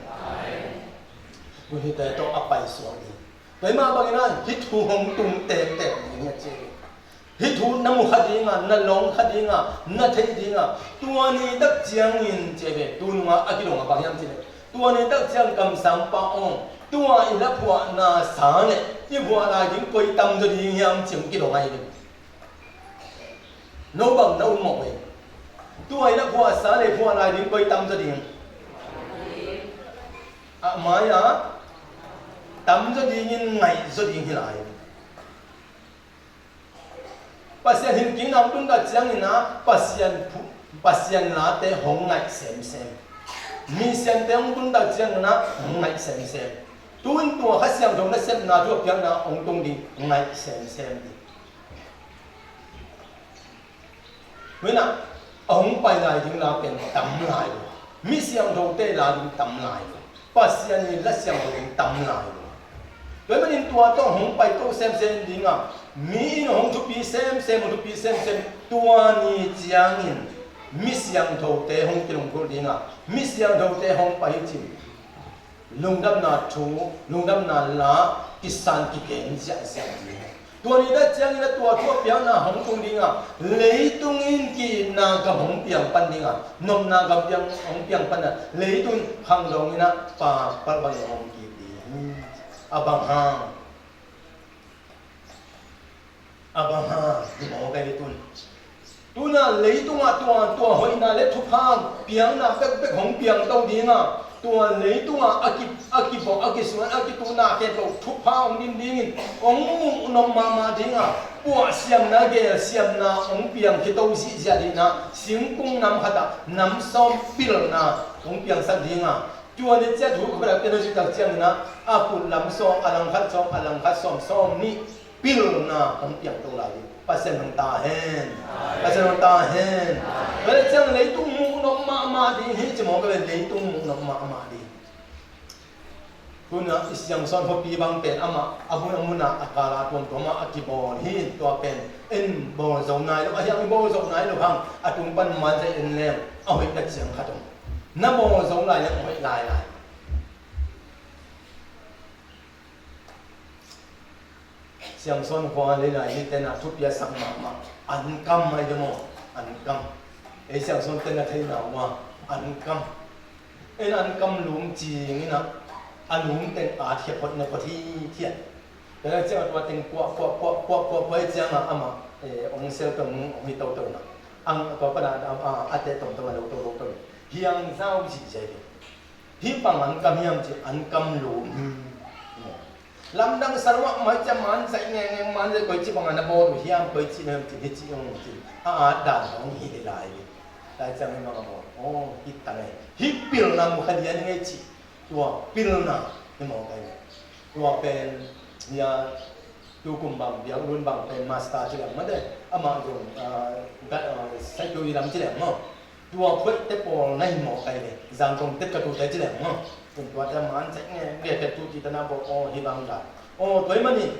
Hihte tawh a paisuak ding. Keimah bangin ah hih thu hong tung tektek ding hi a ci hi. Hih thu na mu kha ding a, na lawng kha ding a, na thei ding a, tua ni tak ciangin ci hi ve, tu nung a a kidong a bang hiam cih leh, tua ni tak ciang kamsangpa aw, tua i laphuahna sa le i phuah lai ding koi tam zaw ding hiam ci hong kidong ahi ve. No bang na um mawh ve. Tua i laphuah sa le phuah lai ding koi tam zaw ding? A mai-a tam zaw dingin ngaih zaw ding hi lai. Pasian hinkikna hong tun tak ciangin ah Pasian phu-, Pasian late hong ngaih semsem. Misiante hong tun tak ciangin ah hong ngaih semsem. Tu-in tua Kha Siangtho nasepna thu a piakna hong tung ding ngaih semsem ding. Huan ah, a hong pai lai ding la pen tam lai lo. Mi siangthote la ding tam lai lo. Pasian i la siangtho ding tam lai lo. Tua ahih manin tua tawh hong pai to semsem ding a, mi in hong thupi semsem, hong thupi semsem, tua ni ciangin mi siangthote hong kilungkhul ding a, mi siangthote hong pai hi cin. Lungdamna thu, lungdamna la kisan kigen ziahziah ding. Tua ni tak ciangin a tua thu a piakna hong tung ding a, leitung in ki-itna gam hong piang pan ding a, nopna gam piang, hong piang pan a, leitung in khangdong in a pa palbang in hong ki-it ding. A bang hang? A bang hang hi maw ka hi tun? Tuna leitungah tua, tua hoihna le thupha piakna bekbek hong piang to ding a, tua leitungah a ki, a kibawh, a kisuan, a kituhna khempeuh thupha hong dim dingin hong muh nop mahmah ding a, puah siamna, gel siamna hong piang khia to zihziah ding a, singkung nam khatah nam sawm pilna hong piangsak ding a, tua ni ciat hu khuadak pian a zui tak ciangin a, a kut lam sawm, a langkhat sawm, a langkhat sawm, sawm nih pilna hong piang to lai ding. Pasian hong ta hen. Pasian hong ta hen. Tua leh ciang leitung muh nop mahmah ding hi ci maw ka ve, leitung muh nop mahmah ding. Tuna i siangsawn khuapi bang pen amah a hun a mun a, a kal a tuamtuam a, a kibawl hi. Tua pen en bawl zo nai lo, a hiang i bawl zo nai lo hang, a tung pan man zai en leng a hoih tak ciang khat om. Na bawl zo lai leng a hoih lai lai. Siangsawn khua lei lai hi tenah thupi a sak mahmah, an kam mai ding maw? An kam. Ei Siangsawn tenah theihna uh a, an kam. En an kam lum cing inah a lum teng at hiap hoih na kua thithiat. Tenah ciangah tua teng kuah kuah kuah kuah kuah kuah ciangah amah ong sel tong ong hi toto inah ang tua panah a teh tomtom a lo to lo to in hiang zau zihziai ding. Hih bang an kam hiam cih, an kam lum hi. Lamdang sa ruah mai ciah manzaih ngengeng, manzaih koi ci bangah na bawl uh hiam, koi ci na hiam cih, hih ci ung cih a at dan hong hi hi lai hi. Lai ciang hih bangah bawl aw hih tang ei, hih pilna mu kha lian ngei cih. Tua pilna hi mawk ei. Tua pen hia, tukum bang biak lun bang pen master ci leng mate, amah zong saikeu i lam ci leng maw. Tua khuaihte pawl na hi mawk ei le, Zangkong tet ka tute ci leng maw. Kum tuate man cek nge nge tet tu ti tana baw aw hi bang dan. Aw tua hi manin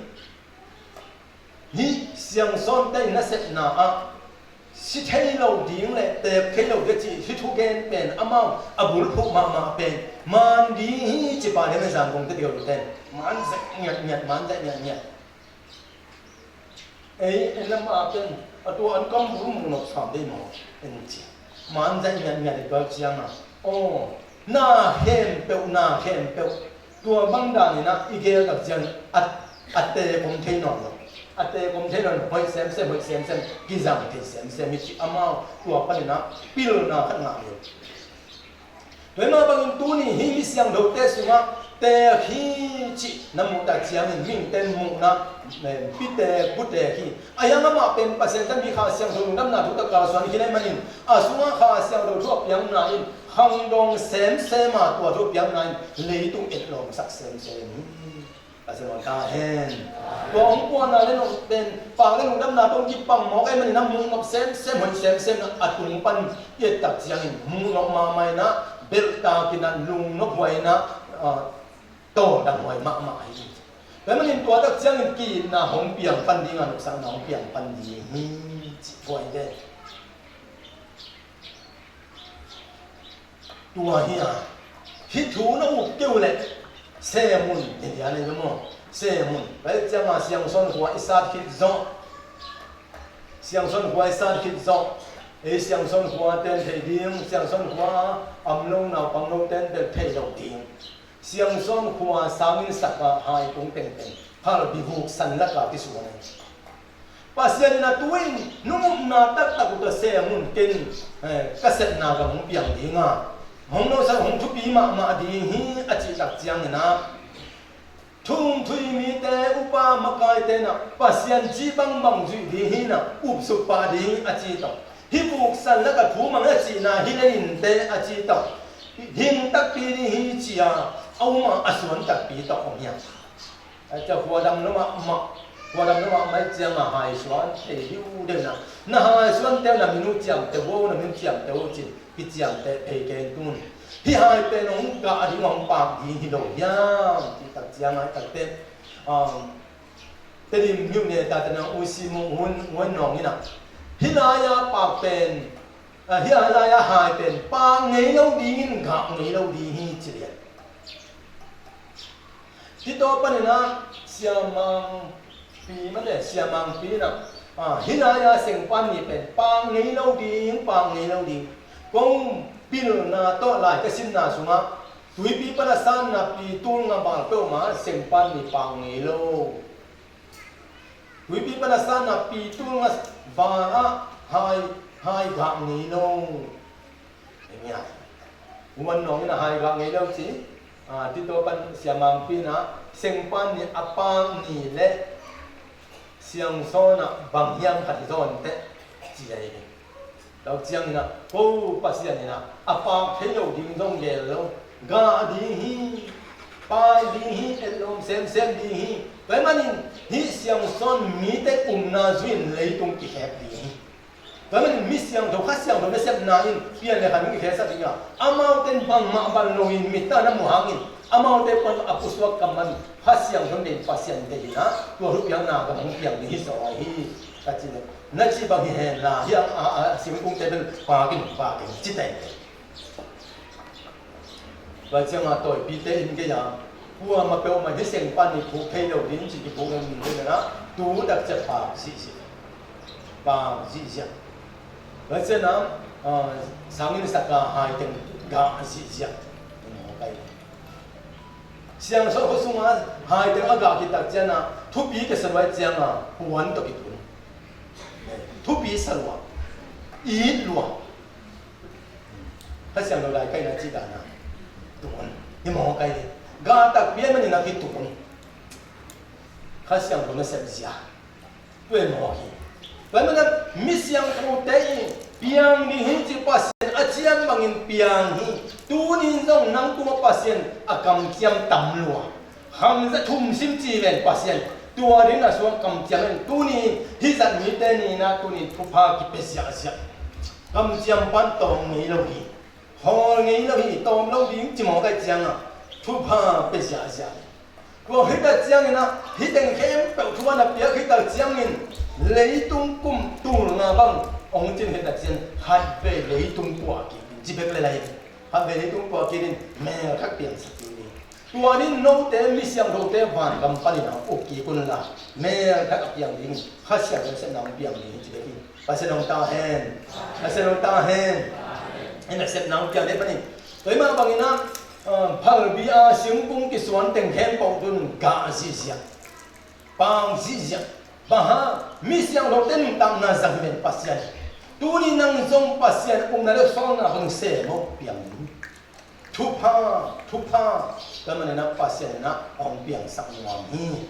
hih Siangsawnte in nasepna ah si thei lo ding le teek thei lo ding a cih hih thugen pen amau a bulphuh mahmah pen man ding hi ci pa lian a Zangkong tet ka tute man cek ngiatngiat, man cek ngiatngiat. Ei, ei lam ah pen a tua an kam bul muh nop sam dei maw en ci. Man zaih ngiatngiat i tuak ciangah aw na khempeuh, na khempeuh tua bang daninah i geel tak ciangin a, a teek om thei nawn lo. A teek om thei nawn lo, hoih semsem, hoih semsem, kizang thei semsem hi ci amau tua paninah pilna khat ngah lo. Tua hi mah bangin tuni hih mi siangthote sungah teek hi cih na muh tak ciangin mihingte muhna pite buteek hi. A hiang amah pen Pasian tami Kha Siangtho lungdamna thu tak kalsuan khin ahih manin a sungah Kha Siangtho thu a piangna in khangdong semsem a tua thu a piangna in leitung etlawmsak semsem hi. Pasian hong ta hen. Tua hong kuanna le nong pen pak le lungdamna tawh hong kipang mawk ahih manin a muh nop semsem hoih semsem a tung pan i et tak ciangin muh nop mahmah inah belhtakin a lungnop huai inah tawldam huai mahmah hi. Tua ahih manin tua tak ciangin ki-itna hong piang pan ding a, nopsakna hong piang pan ding hi cih huai te. Tua hi a, hih thu na up keu leh semun, India nei maw, semun. Pai cianga Siangsawn khua i sat khit zawh. Siangsawn khua i sat khit zawh. Ei Siangsawn khua ten thei ding, Siangsawn khua am lo naupang lo ten bel thei lo ding. Siangsawn khua sangin saka hai tung tengteng phalbi vuksan laka kisuan ahi. Pasian in a tu-in nungupna taktak uh tawh semun ken ka sepna gam hong piang dinga hong nosak hong thupi mahmah ding hi a cih tak ciangin a thumthui mite upa makaite na Pasian cih bangbang zuih ding hi na upsuk pah ding a ci tawh hih vuksan laka thu mang a cihna hi le inte a ci tawh hing takpi ding hi cia a um a a suan takpi tawh hong hiam. Cia khuadam lo mahmah, khuadam lo mahmah cianga haisuan thei diu deuh na, na haisuan teu na minu ciamteu vo, na minu ciamteu cin kiciamteh thei keng tun. Hih hai pen hong kah ding hong pak ding hi lo hiam cih tak cianga hi takte Tedim hih uh ne ta tena usi mu hun hun nong ina hih lai-a pak pen hih lai-a hai pen pak ngei lo dingin gah ngei lo ding hi ci lian. Titaw paninah siamangpi mate siamangpi inah hih lai-a sengpan nih pen pak ngei lo ding, pak ngei lo ding. Kong pilna tawh lai ka simna sungah tuipi pana sanna pi tulnga bal peuhmah sengpan nih pak ngei lo. Tuipi pana sanna pi tulnga bal ah hai, hai gah ngei lo. Eng ia uman nawng ina hai gah ngei lo ci. Titaw pan siamangpi inah sengpan nih a pak ni le siangsawn ah bang hiam khat hi zawn teh ci ahi hi. Tua ciangin ah ko Pasian inah a pak thei lo ding zong gel lo. Gah ding hi, pai ding hi, etlawm semsem ding hi. Tua ahih manin hih siangsawn mite umna zui-in leitung kikhek ding hi. Tua ahih manin mi siangtho, kha siangtho nasepna in pian le khan hong kikheksak ding a, amaute in bangmah ban loin mittah na muh hangin amaute pan a pusuak kam man kha siangtho in Pasian te hinah tua thupiakna gam hong piang ding hi zaw hi ka ci le. Na cih bang hi henla hih a singkungte bel pakin pakin ci tei. Tua cianga tawipite in kei a kuamah peuhmah hih sengpan nih phuk thei lo ding ci kiphuk lo ding kei na. Tu tak ciang pak zihziah. Pak zihziah. Tua ciangin a, ah, sanginn saka hai teng gah zihziah. Tua mawk a hi. Siangsawn khua sungah hai teng a gah khit tak ciangin a, thupi kisa lua ciangin a, puan tawh kitun. Thupi sa lua. It lua. Kha Siangtho lai kaihna cih dan a, tun. Hi mawk a hi. Gah takpi ahih manin a kitun. Kha Siangtho nasep zia. Tua hi mawk hi. Tua hi manin a mi siangthote in piang ding hi ci, Pasian a ciam bangin piang hi. Tuni in zong nang tungah Pasian a kamciam tam lua. Khang za thum sim ci ven Pasian. Tua ding a suak kamciam in tuni hih zat mite ni in a tuni thupha kipia ziahziah. Kamciam pan tawm ngei lo hi. Hawl ngei lo hi, tawm lo ding ci mawk a hi ciangin a thupha pia ziahziah. Tua khit a ciangin a hih teng khempeuh thupha na piak khit a ciangin leitung kum tul nga bang hong cin khit a ciangin khatvei leitung puah kik ding ci bek le lai hi. Khatvei leitung puah kik ding, mel khat piangsak kik ding. Tua ni in note mi siangthote vangam panin a uk kik un la, mel khat a piang ding, Kha Siangtho nasepna hong piang ding hi ci bek hi. Pasian hong ta hen. Pasian hong ta hen. Hih nasepna hong piang ding panin. Tua hi mah bangin a, ah, phalbi a singkung kisuan teng khempeuh tun gah zihziah. Pak zihziah. Bang hang, mi siangthote nuntakna zang hi ven Pasian. Tuni nang zong Pasian ukna le sawlna hong sem aw piang ding. Thupha, thupha, tua manin a Pasian in a hong piangsak nuam hi.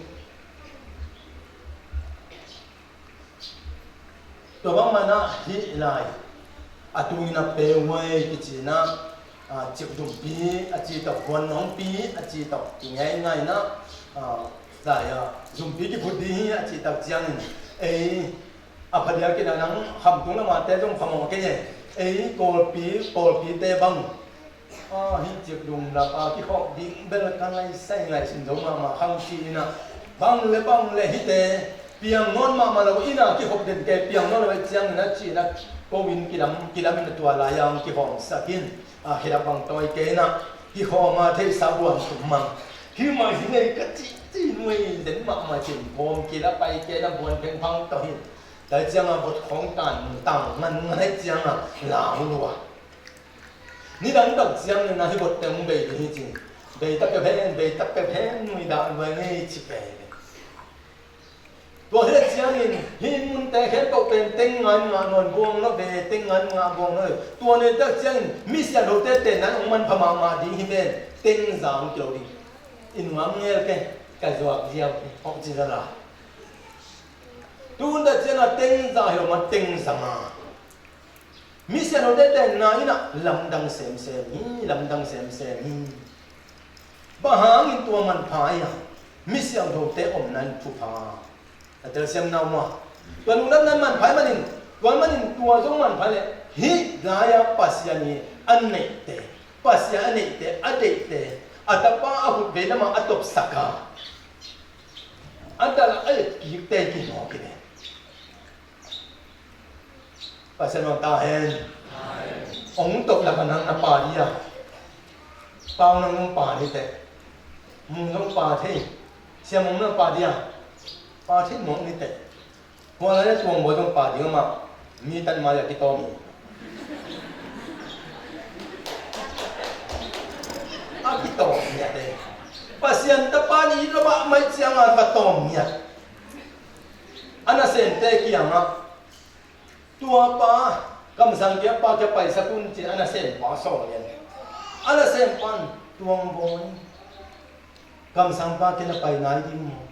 Tua bangmah in a hih lai a tungin a peuwei kici in a, a, cikdumpi a ci tawh, huan nongpi a ci tawh, i ngeingai in a, a, lai a zumpi kiphut ding hi a cih tak ciangin, ei, a phadiak in a nang Khamtung lamah te zong phamawh kei e. Ei Kawlpi, Kawlpite bang, a, hih cikdum lap a kikhop ding bel ka ngaisai ngaisun zo mahmah khang ci in a, bang le bang le hihte piang nawn mahmah lo in a, kikhop den kei, piang nawn lo ahih ciangin a ci in a, ko inn kilam, kilam in a tua lai a hong kihawmsak in, a, khedap bang tawi kei in a, kikhawm a theihsa buang tum mang. Hih mah hi ngei ka cih ci nuai den mahmah cin, khawm kila pai kei in a buan phengphang tawh hi. Tua ciang a vot khawng tan tang ngan ngan ahih ciang a lau lua. Nidang tak ciang le na hih votte hong bei ding hi ci. Bei tak peuh hen, bei tak peuh hen, nui dah luai ngei ci peuh. Tua hi a ciangin hih munte khempeuh pen teng nga in ngah nawn buang lo ve, teng nga in ngah buang lo ve. Tua nei tak ciangin mi siangthote tenna in hong manpha mahmah ding hi ven, teng za hong kilo ding. I nuam ngel ke, ka zuak ziau ke, hong ci zala. Tu hun tak ciang a teng za hi lo ma, teng za nga. Mi siangthote tenna in a lamdang semsem hi, lamdang semsem hi. Bang hangin tua manpha hi a, mi siangthote omna in thupha a telsiam na om a. Tua lungdamna in manpha ahih manin, tua manin tua zong manpha leh hih lai a Pasian i a neihte, Pasian a neihte, a deihte, a tapa a khut vei lamah a topsak a, a dal a et kikte kinawk hi ve. Pasian hong ta hen. Hong top lak a nang na pa dia. Pau nang hong pa ni teh. Mung hong pa thei. Siam hong na pa dia. Pa thei mong ni teh. Hua lai na tuang bawi hong pa dia mah. Mi tan mai a kitawm hi. A kitawm hi a teh. Pasian tapa ni lo mah mai ciang a ka tawm hi a. A nasemte kiangah, tua pa, kamsang kia pa kia paisak un ci a nasempa sawl lian. A nasempa in, tuang bawi, kamsangpa kia na pai nai ding maw?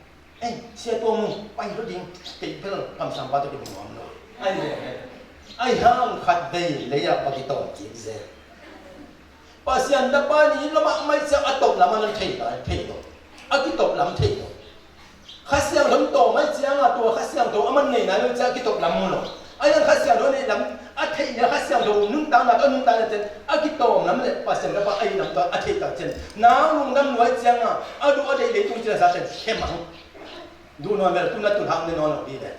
Ei, sia tuang mu, pai lo ding, kei bel kamsangpa tawh kimu nuam lo. Ai le, ai hang khat vei lei ah va kitawm kik zel. Pasian tapa ni lo mah mai ciang a top lam a nan thei lai, thei lo. A kitop lam thei lo. Kha Siangtho tawm mai ciang a tua Kha Siangtho a man nei nai lo ciang a kitop lam mu lo. A yang Kha Siangtho nei lam a thei nia, Kha Siangtho nuntakna tawh a nuntakna ciang a kitawm lam le Pasian tapa a hih lam tawh a thei tak ciang nau lungdam nuai ciang a, a duh a deih leitung ciang a sa ciang khem ang. Duh nuam bel tu na tu hang ne nawn lo dih le.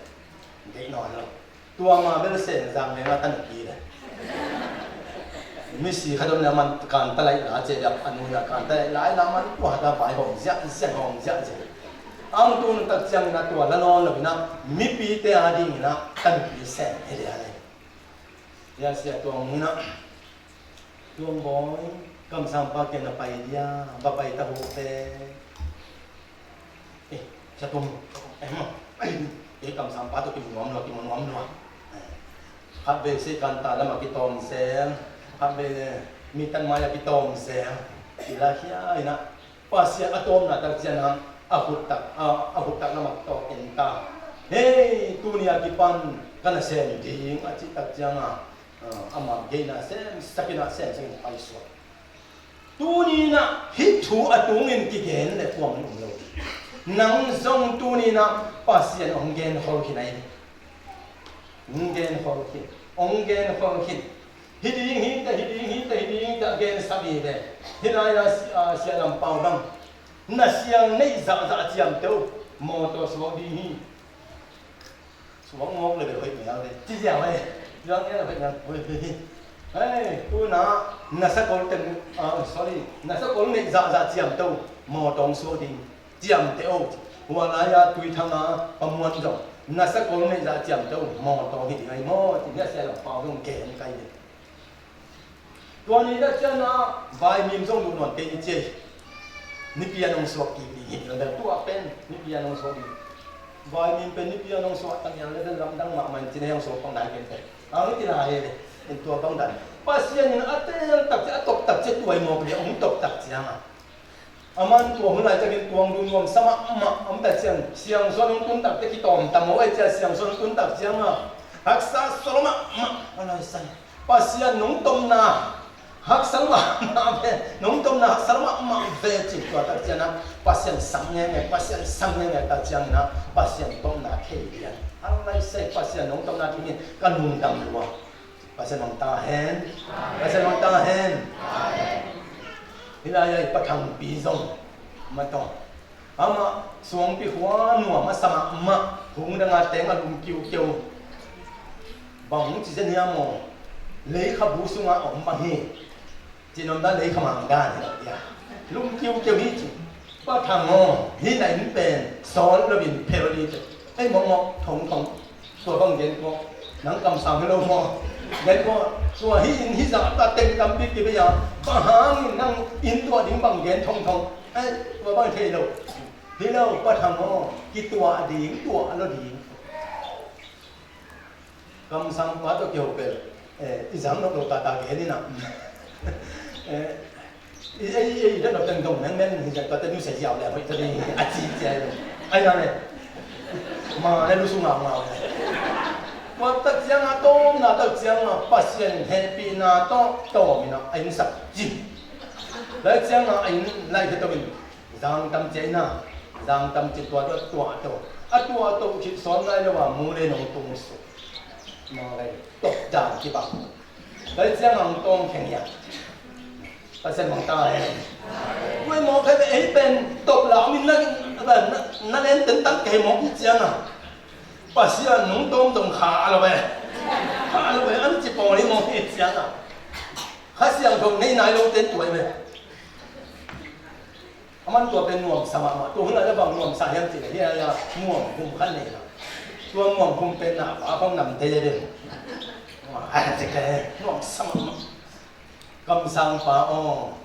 Deih nawn lo. Tua ma bel Senzang le nga tan ki le. Misi khat om le man kan ta lai la ce dap anu ya kan ta lai la man tua ta vai hom ziah ziah hom ziah ziah. Ang tun tak ciangin a tua la nawn lo in ah mipite a dingin ah ka nupi sem hi lian hi. Sia Tuang in ah, Tuang Bawi, kamsangpa kiang na pai dia, va pai ta uh ve. Eh, Sia Tuang, eh, ma, eh, kamsangpa tawh kimu nuam lua, kimu nuam lua. Eh, khat vei Seikanta lam ah kitawm zel, khat vei Mitan mai ah kitawm zel. Ci lai khia in ah, Pasian a tawpna tak ciangin ah a khut tak, a, a khut tak lam ah tawp kei ta. Hei, tuni a kipan ka nasem ding a cih tak ciangin ah, ah, amah geina semsak in ah semsak in paisuak. Tuni in ah hih thu a tungin kigen le kuaman um lo. Nang zong tuni in ah Pasian hong genkhol khin hi. Hong genkhol khin. Hong genkhol khin. Hi ding hi ta, hi ding hi ta, hi ding hi ta, gensak hi ve. Hih lai-ah si-, ah, Sia Lam Pau bang, na siang neih zahzah ciamteh uh, mawtaw suak ding hi. Suak mawk le bel hoih mel ve. Ci ziau ve. Ziau nge le hoih mel, hoih, hoih hi. Hei, tu in ah na sakol teng, ah, sorry, na sakol neih zahzah ciamteh uh, mawtaw suak ding. Ciamteh o. Hua lai-ah Tuithang a Pa Muan zong na sakol neih zah ciamteh o, mawtaw hi ding ahi maw, ci-in a Sia Lam Pau zong gen kai ve. Tua ni tak ciangin ah vaimim zong lut nawn kei ni ci hi. Nipi a nong suak kik ding hi, tua pen nipi a nong suak ding. Vaimim pen nipi a nong suak tak ciang le lamdang mahmah in ci-in a hong suak pang nai pen pen. Ang ci lai hi ve. In tua bang dan Pasian in a teel tak ciang, a tawp tak ciang, tua hi mawk le hong tawp tak ciang a Aman tua hun laitakin tuang duh nuamsa mahmah om ta ciang, siangsuan hong tun takte kitawm ta maw, ei cia siangsuan hong tun tak cianga haksa sawt mahmah a laisai. Pasian nong tawpna haksa mahmah ve, nong tawpna haksa mahmah ve cih tua tak ciangah Pasian sang ngenge, Pasian sang ngenge tak ciangin ah Pasian tawpna thei lian a laisai. Pasian nong tawpna dingin ka lungdam lua. Pasian hong ta hen. Pasian hong ta hen. Hih lai-ah i Pa Thangpi zong mataw, amah suangpi khua nuam a sa mahmah, hung danga teng a lum kiukiu. Bang hong ci zen hiam maw? Leikhabu sungah a om bang hi. Cihnopna leikhamang dan hi lo dia. Lum kiukiu hi ci. Pa Thang aw, hih na inn pen sawt loin phel ni teh. Ei mawkmawk thongthong. Tua bang gen kawk. Nang kamsang hi lo maw? Gen kawk. Tua hih inn hih zah ta teng tampi kibei a, bang hangin nang inn tuah ding bang gen thongthong? Ei, tua bang thei lo. Hi lo, Pa Thang aw, kituah ding, tuah lo ding. Kamsangpa tawh kiho pen, eh, i zang nop lo tata gen inah. Eh, i, i, i, i, i, i, dong mengmeng hi zan tua te nusia ziau le hoih ta ding a ci cia lo. Ai na le. Ma le lu su ngau ngau le. Tua tak cianga tawmna tak cianga Pasian hehpihna tawh tawm inah a innsak cin. Lai cianga a inn lai khe tawh in Zang tam cia ina, zang tam ci tua tua tua to. A tua to khit sawn nai lo a mu le nong tung suk. Nong le tok dan kibang. Lai ciang ang tong kheng ya. Pasian mong ta hen. Kuai mong khai be ei pen tok la min na, na, na len ten tang kei mong i ciang a. Pasian nong tong tong kha lo be. Kha lo be an ci pong li mong i ciang a. Kha siang thong nei nai lo ten tuai be. Aman tua pen nuamsa mahmah. Tua hun lai-ah bang nuamsa hiam cih leh, hih lai-ah muam hum khat nei na. Tua muam hum pen na pa khong nam thei leh. Ai, cih leh nuamsa mahmah. Kamsang pa aw,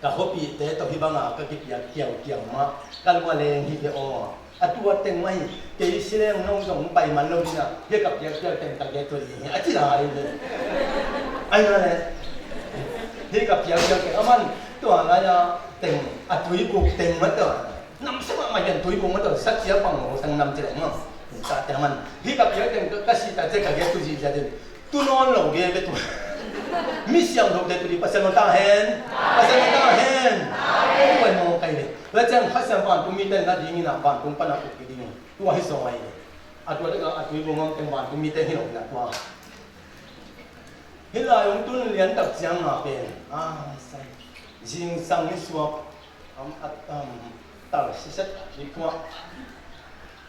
ka khuapihte tawh hih banga ka kipiak kiaukiau mah, ka lung a leng hi ve aw. A tua teng mah hi, kei si leng nong zong pai man lo ding a, hih ka piakpiak teng ka gei tua ding hi, a ci lai hi. Ai na le, hih ka piakpiak teng, aman tua lai-a teng, a tuibuk teng mah tua. Namsia mahmah hian tuibuk mah tua, sa cia pang lo sang nam ci leng mah. Sa teng aman, hih ka piak teng ka si ta cia ka gei tua ding cia ding. Tu nawn lo ve ve tu. Mi siangthote tu ding Pasian hong ta hen. Pasian hong ta hen. Tua hi mawk kai ve. Tua ciang Kha Siangtho vantung mite na dingin ah vantung pan a uk ding. Tua hi zaw hi. A tua dek a tuibuk ngam teng vantung mite hi lo na tua. Hih lai hong tun lian tak ciang a pen. Ah, sai. Zingsang ni suak. Am, at, am, tal siset ni tua.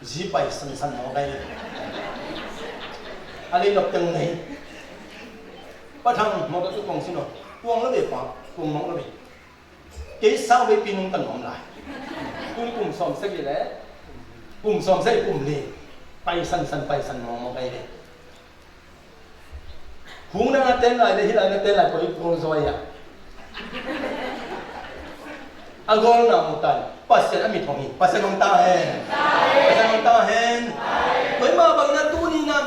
Zi pai sansan mawk ai. A lei lok teng nei. Pa Thang mawk tu kong sino. Kuang lo ve pa, kuang mawk lo ve. Kei sau ve pi nung kan om lai. Tun kum sawm sagih le kum sawm sagih kum li pai sansan pai san mawkmawk ahi ve. Hung na na ten lai le hih lai na ten lai poi kong zaw a. A gol na mu tan Pasian a mit hong hi. Pasian hong ta hen. Pasian hong ta hen. Poi ma bang na tuni na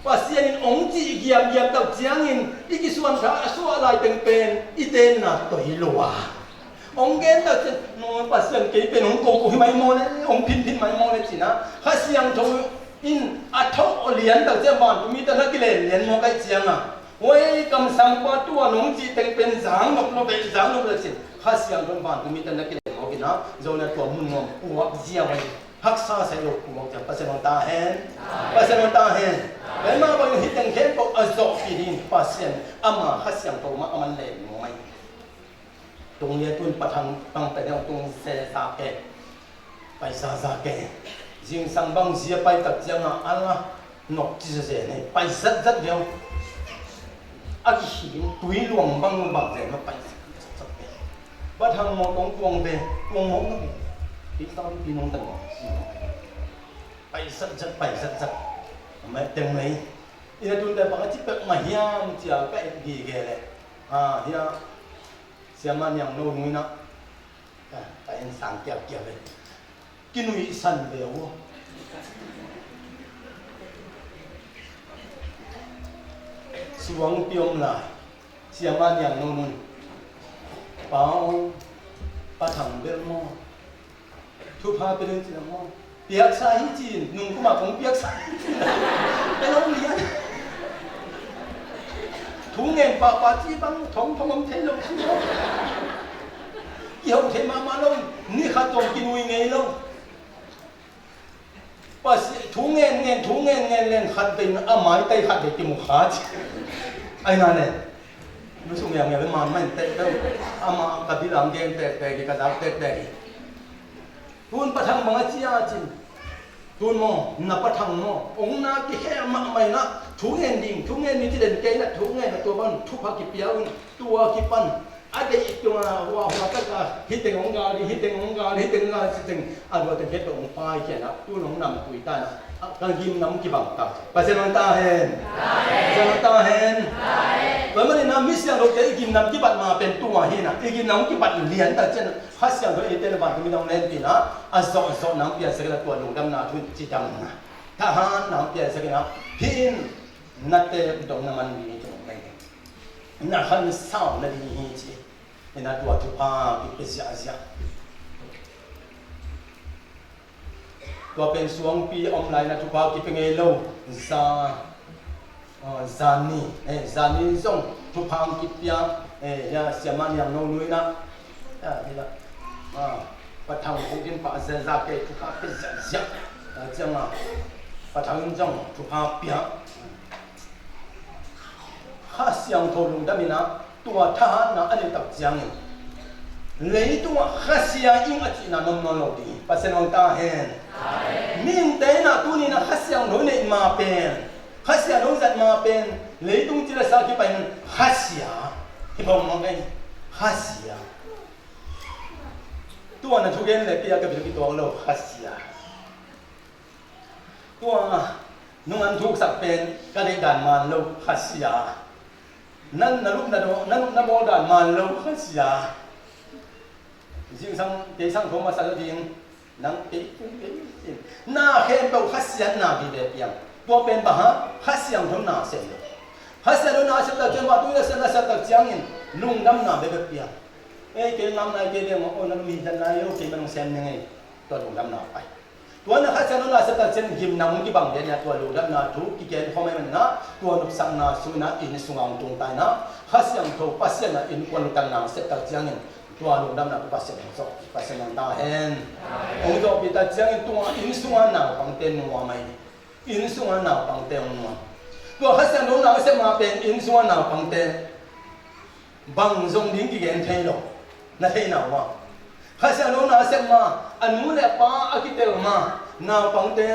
Pasian in ong ci i giam giam tau ciangin i kisuan tha a suah lai teng pen i tenna toi lua. Hong gen tak ciang, "Nung Pasian kei pen hong ko ko hi mai maw le, hong phin phin mai maw le," cina. Kha Siangtho in a tho lian tak ciang vantung mite na kilen lian maw kai cianga. Hoi kamsangpa tua nong cih teng pen zang nop lo ve, zang nop lo cin. Kha Siangtho in vantung mite na kilen maw kina, zona tua mun ngom puak zia vai. Haksa sai lo puak ciang Pasian hong ta hen. Pasian hong ta hen. Pen ma bang hi teng khen ko a zok pi ding Pasian ama Kha Siangtho ma aman len maw mai. Tung lian tun pathang pang pen hong tung se za ke. Pai za za ke. Zingsang bang zia pai tak cianga ala nok ci za ze ne. Pai zat zat liau. A kihing tui luang bang bang ze ma pai zat zat ke. Pathang mo tong tuang ve. Tuang mo na ve. Pi tau pi nong tan mo. Pai zat zat pai zat zat. Mai teng mai. Ina tun te bang a ci pek ma hiam cia ka et gi ge le. Ha hiam. Siama Niang No Nui na, ka en sang kiaukiau ve. Kinuihsan ve uh. Suang piom lai. Siama Niang No Nui. Pa ong, Pa Thang bel maw. Thupha pe ding cin a maw. Piaksa hi cin, nung kuma kong piaksa hi cin. Ka lo lian. Thu ngen pahpah ci bang thong thong om thei lo. Kiho thei mahmah lo, ni khat zong kinui ngei lo. Pasi thu ngen ngen, thu ngen ngen len khat vei a maitai khat vei kimu kha ci. Ai na ne. Lusung yang yang man man tek tek. Ama ka bilang gen tek tek, ka zak tek tek. Tun pathang bang a cia cin. Tun maw, na pathang maw. Ong na kihel mahmah inah, thu ngen ding, thu ngen ni ci den kei inah, thu ngen a tua pan, thupha kipia un, tua kipan. A deih tunga, hua hua taka, hiteng ong gal ding, hiteng ong gal ding, hiteng ong gal ding, hiteng. A dua teng kei tong pai kianah, tun ong nam tui tanah. Kan gim nam kibang ta. Pasian ong ta hen. Pasian ong ta hen. Tua maninah, mi siangthote i gim nam kibat ma pen tua hinah, i gim nam kibat lian ta cianah. Kha Siangtho eite le vantung midang len tina, a zawh zawh nang piansak inah tua lungdamna thu cidamna. Thahat nang piansak inah, hih in na teek dong na man ding hi ci nong nei. Na khan sau na ding hi ci. Inah tua thupha kipia ziahziah. Tua pen suangpi a om lai na thupha kipia ngei lo. Za Aw, zan ni, eh, zan ni zong thupha hong kipia, eh, ya siama niang no nuina. Ya, ni la. Ah, pathang kong din pa zia za ke thupha pia ziahziah. Ah, ciang a, pathang in zong thupha pia. Kha Siangtho lungdam inah, tua thahatna a neih tak ciangin leitungah khasia ing a cihna nom nawn lo ding hi. Pasian hong ta hen. Mihingte inah tuni inah Kha Siangtho neih ma pen, Kha Siangtho zat ma pen, leitung cilesa kipanin khasia hi bawngmawng ei. Khasia. Tua na thugen le kei a ka bil kituak lo khasia. Tua nungan thuksak pen ka deih dan man lo khasia. Nan na lupna daw, na lupna bawl dan man lo khasia. Zingsang kei sang thawm a sa lo ding. Nang kei tung kei sin. Na khempeuh khasia na vive piang. Tua pen bang ha Kha Siangtho na sem lo. Kha Siangtho na sem tak ciang, vantung na sem na sem tak ciangin lungdamna bebe piang. Ei kei ngam nai kei deng aw na lum hi dan lai lo kei ma nong sem ning ei. Tua lungdamna pai. Tua na Kha Siangtho na sem tak ciang gimna hong kibang den a tua lungdamna thu kigen khawm ei man na tua nopsakna sung ina inn sunga hong tung ta ina Kha Siangtho Pasian a innkuan lungdamna hong sem tak ciangin tua lungdamna thu Pasian hong zawh Pasian hong ta hen. Hong zawhpih tak ciangin tua inn sunga naupangte nuam ahi. Inn sunga naupangte hong nuam. Tua Kha Siangtho na hong sem ma pen inn sunga naupangte bang zong ding kigen thei lo. Na theihna uh ah Kha Siangtho na a sem ma a nu le a pa a kitel ma naupangte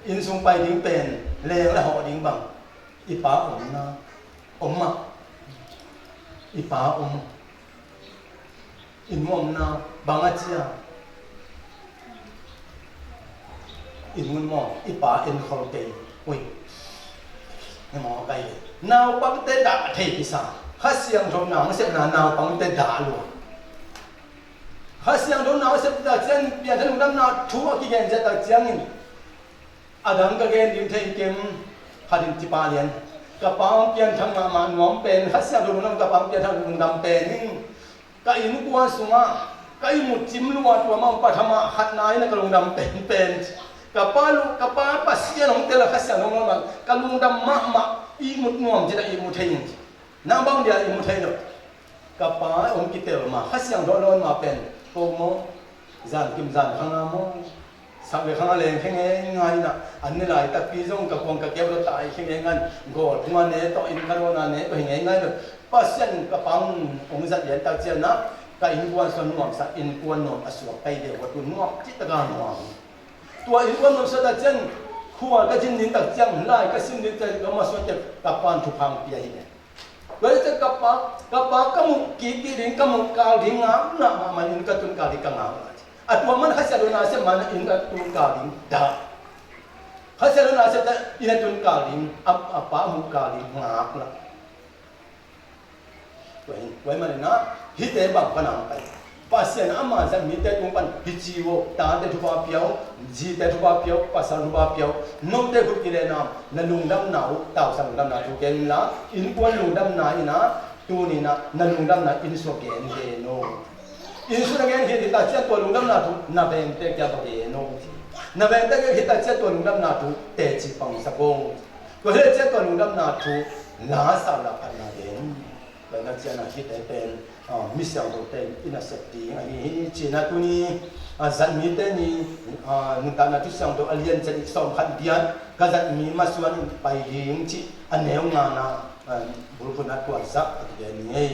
inn sung pai ding pen leng le hawh ding bang i pa omna om mah i pa om i nu omna bang a cia i ngun maw, i pa en khol kei. Ui, ni maw kai le. Naupangte dah thei kisa. Kha Siangtho nasepna naupangte dah lua. Kha Siangtho nasep tak ciang piangthak lungdamna thu a kigen ciat tak ciangin, a dang ka gen ding thei kei, khat in tipa lian. Ka pa hong piangthak mahmah nuam pen, Kha Siangtho lungdam ka pa hong piangthak lungdam pen in, ka innkuan sungah ka ihmut cim lua tua mah hong pathama khatna in a ka lungdam penpen. Ka pa lu, ka pa Pasian hong tel a Kha Siangtho lungdam, ka lungdam mahmah, ihmut nuam cin a ihmut thei in. Nang bang dia ihmut thei lo. Ka pa hong kitel ma, Kha Siangtho lungdam ma pen ko maw, zan kim zan kha nga maw, sak le kha nga leng khe ngei ngai na, an ne lai takpi zong ka kuang ka keu lo tai khe ngei ngan, gawl phung a ne tawh, inn kha lo na ne tawh hi ngei ngai lo. Pasian ka pa hong zat lian tak ciang na, ka innkuan suan nuam sa, innkuan nuam a suak kai deuh a tu nuam cih tak a nuam. Tua innkuan nuam suak tak ciang, khua ka cin ding tak ciang, lai ka sim ding tak ciang, ka ma suak ciang, ka pa in thupha hong pia hi ne. Tua hi ciang ka pa, ka pa ka muh kik ding, ka muh kal ding ngak na, mahmah inn ka tun kal ding ka ngak na. A tua man Kha Siangtho nasep man inn a tun kal ding dah. Kha Siangtho nasep dah inn a tun kal ding, a, a pa muh kal ding ngak na. Tua hi, tua hi manin ah, hihte bang pan a hong pai. Pasian ama zat mite tung pan hi ci uh, tate thupha pia uh, zite thupha pia uh, pasal thupha pia uh, note khut kilen a, na lungdamna uh, tausan lungdamna thu gen inla, innkuan lungdamna in ah, tuni in ah, na lungdamna inn sung gen gen uh. Inn sung na gen khit tak ciang tua lungdamna thu, na vengte kiang va gen uh. Na vengte kiang khit tak ciang tua lungdamna thu, teci pangsak uh. Tua hi ciang tua lungdamna thu, la sa la phatna gen. Tua na ciang a hihte pen, ah, mi siangthote in a sep ding ahi hi, ci-in ah tuni, ah, zat mite ni, ah, nuntakna thu siangtho a lian ciang sawm khat giat, ka zat mi masuan pai ding cih a neu ngana, ah, bulphuhna tua zah a kigen ni ei.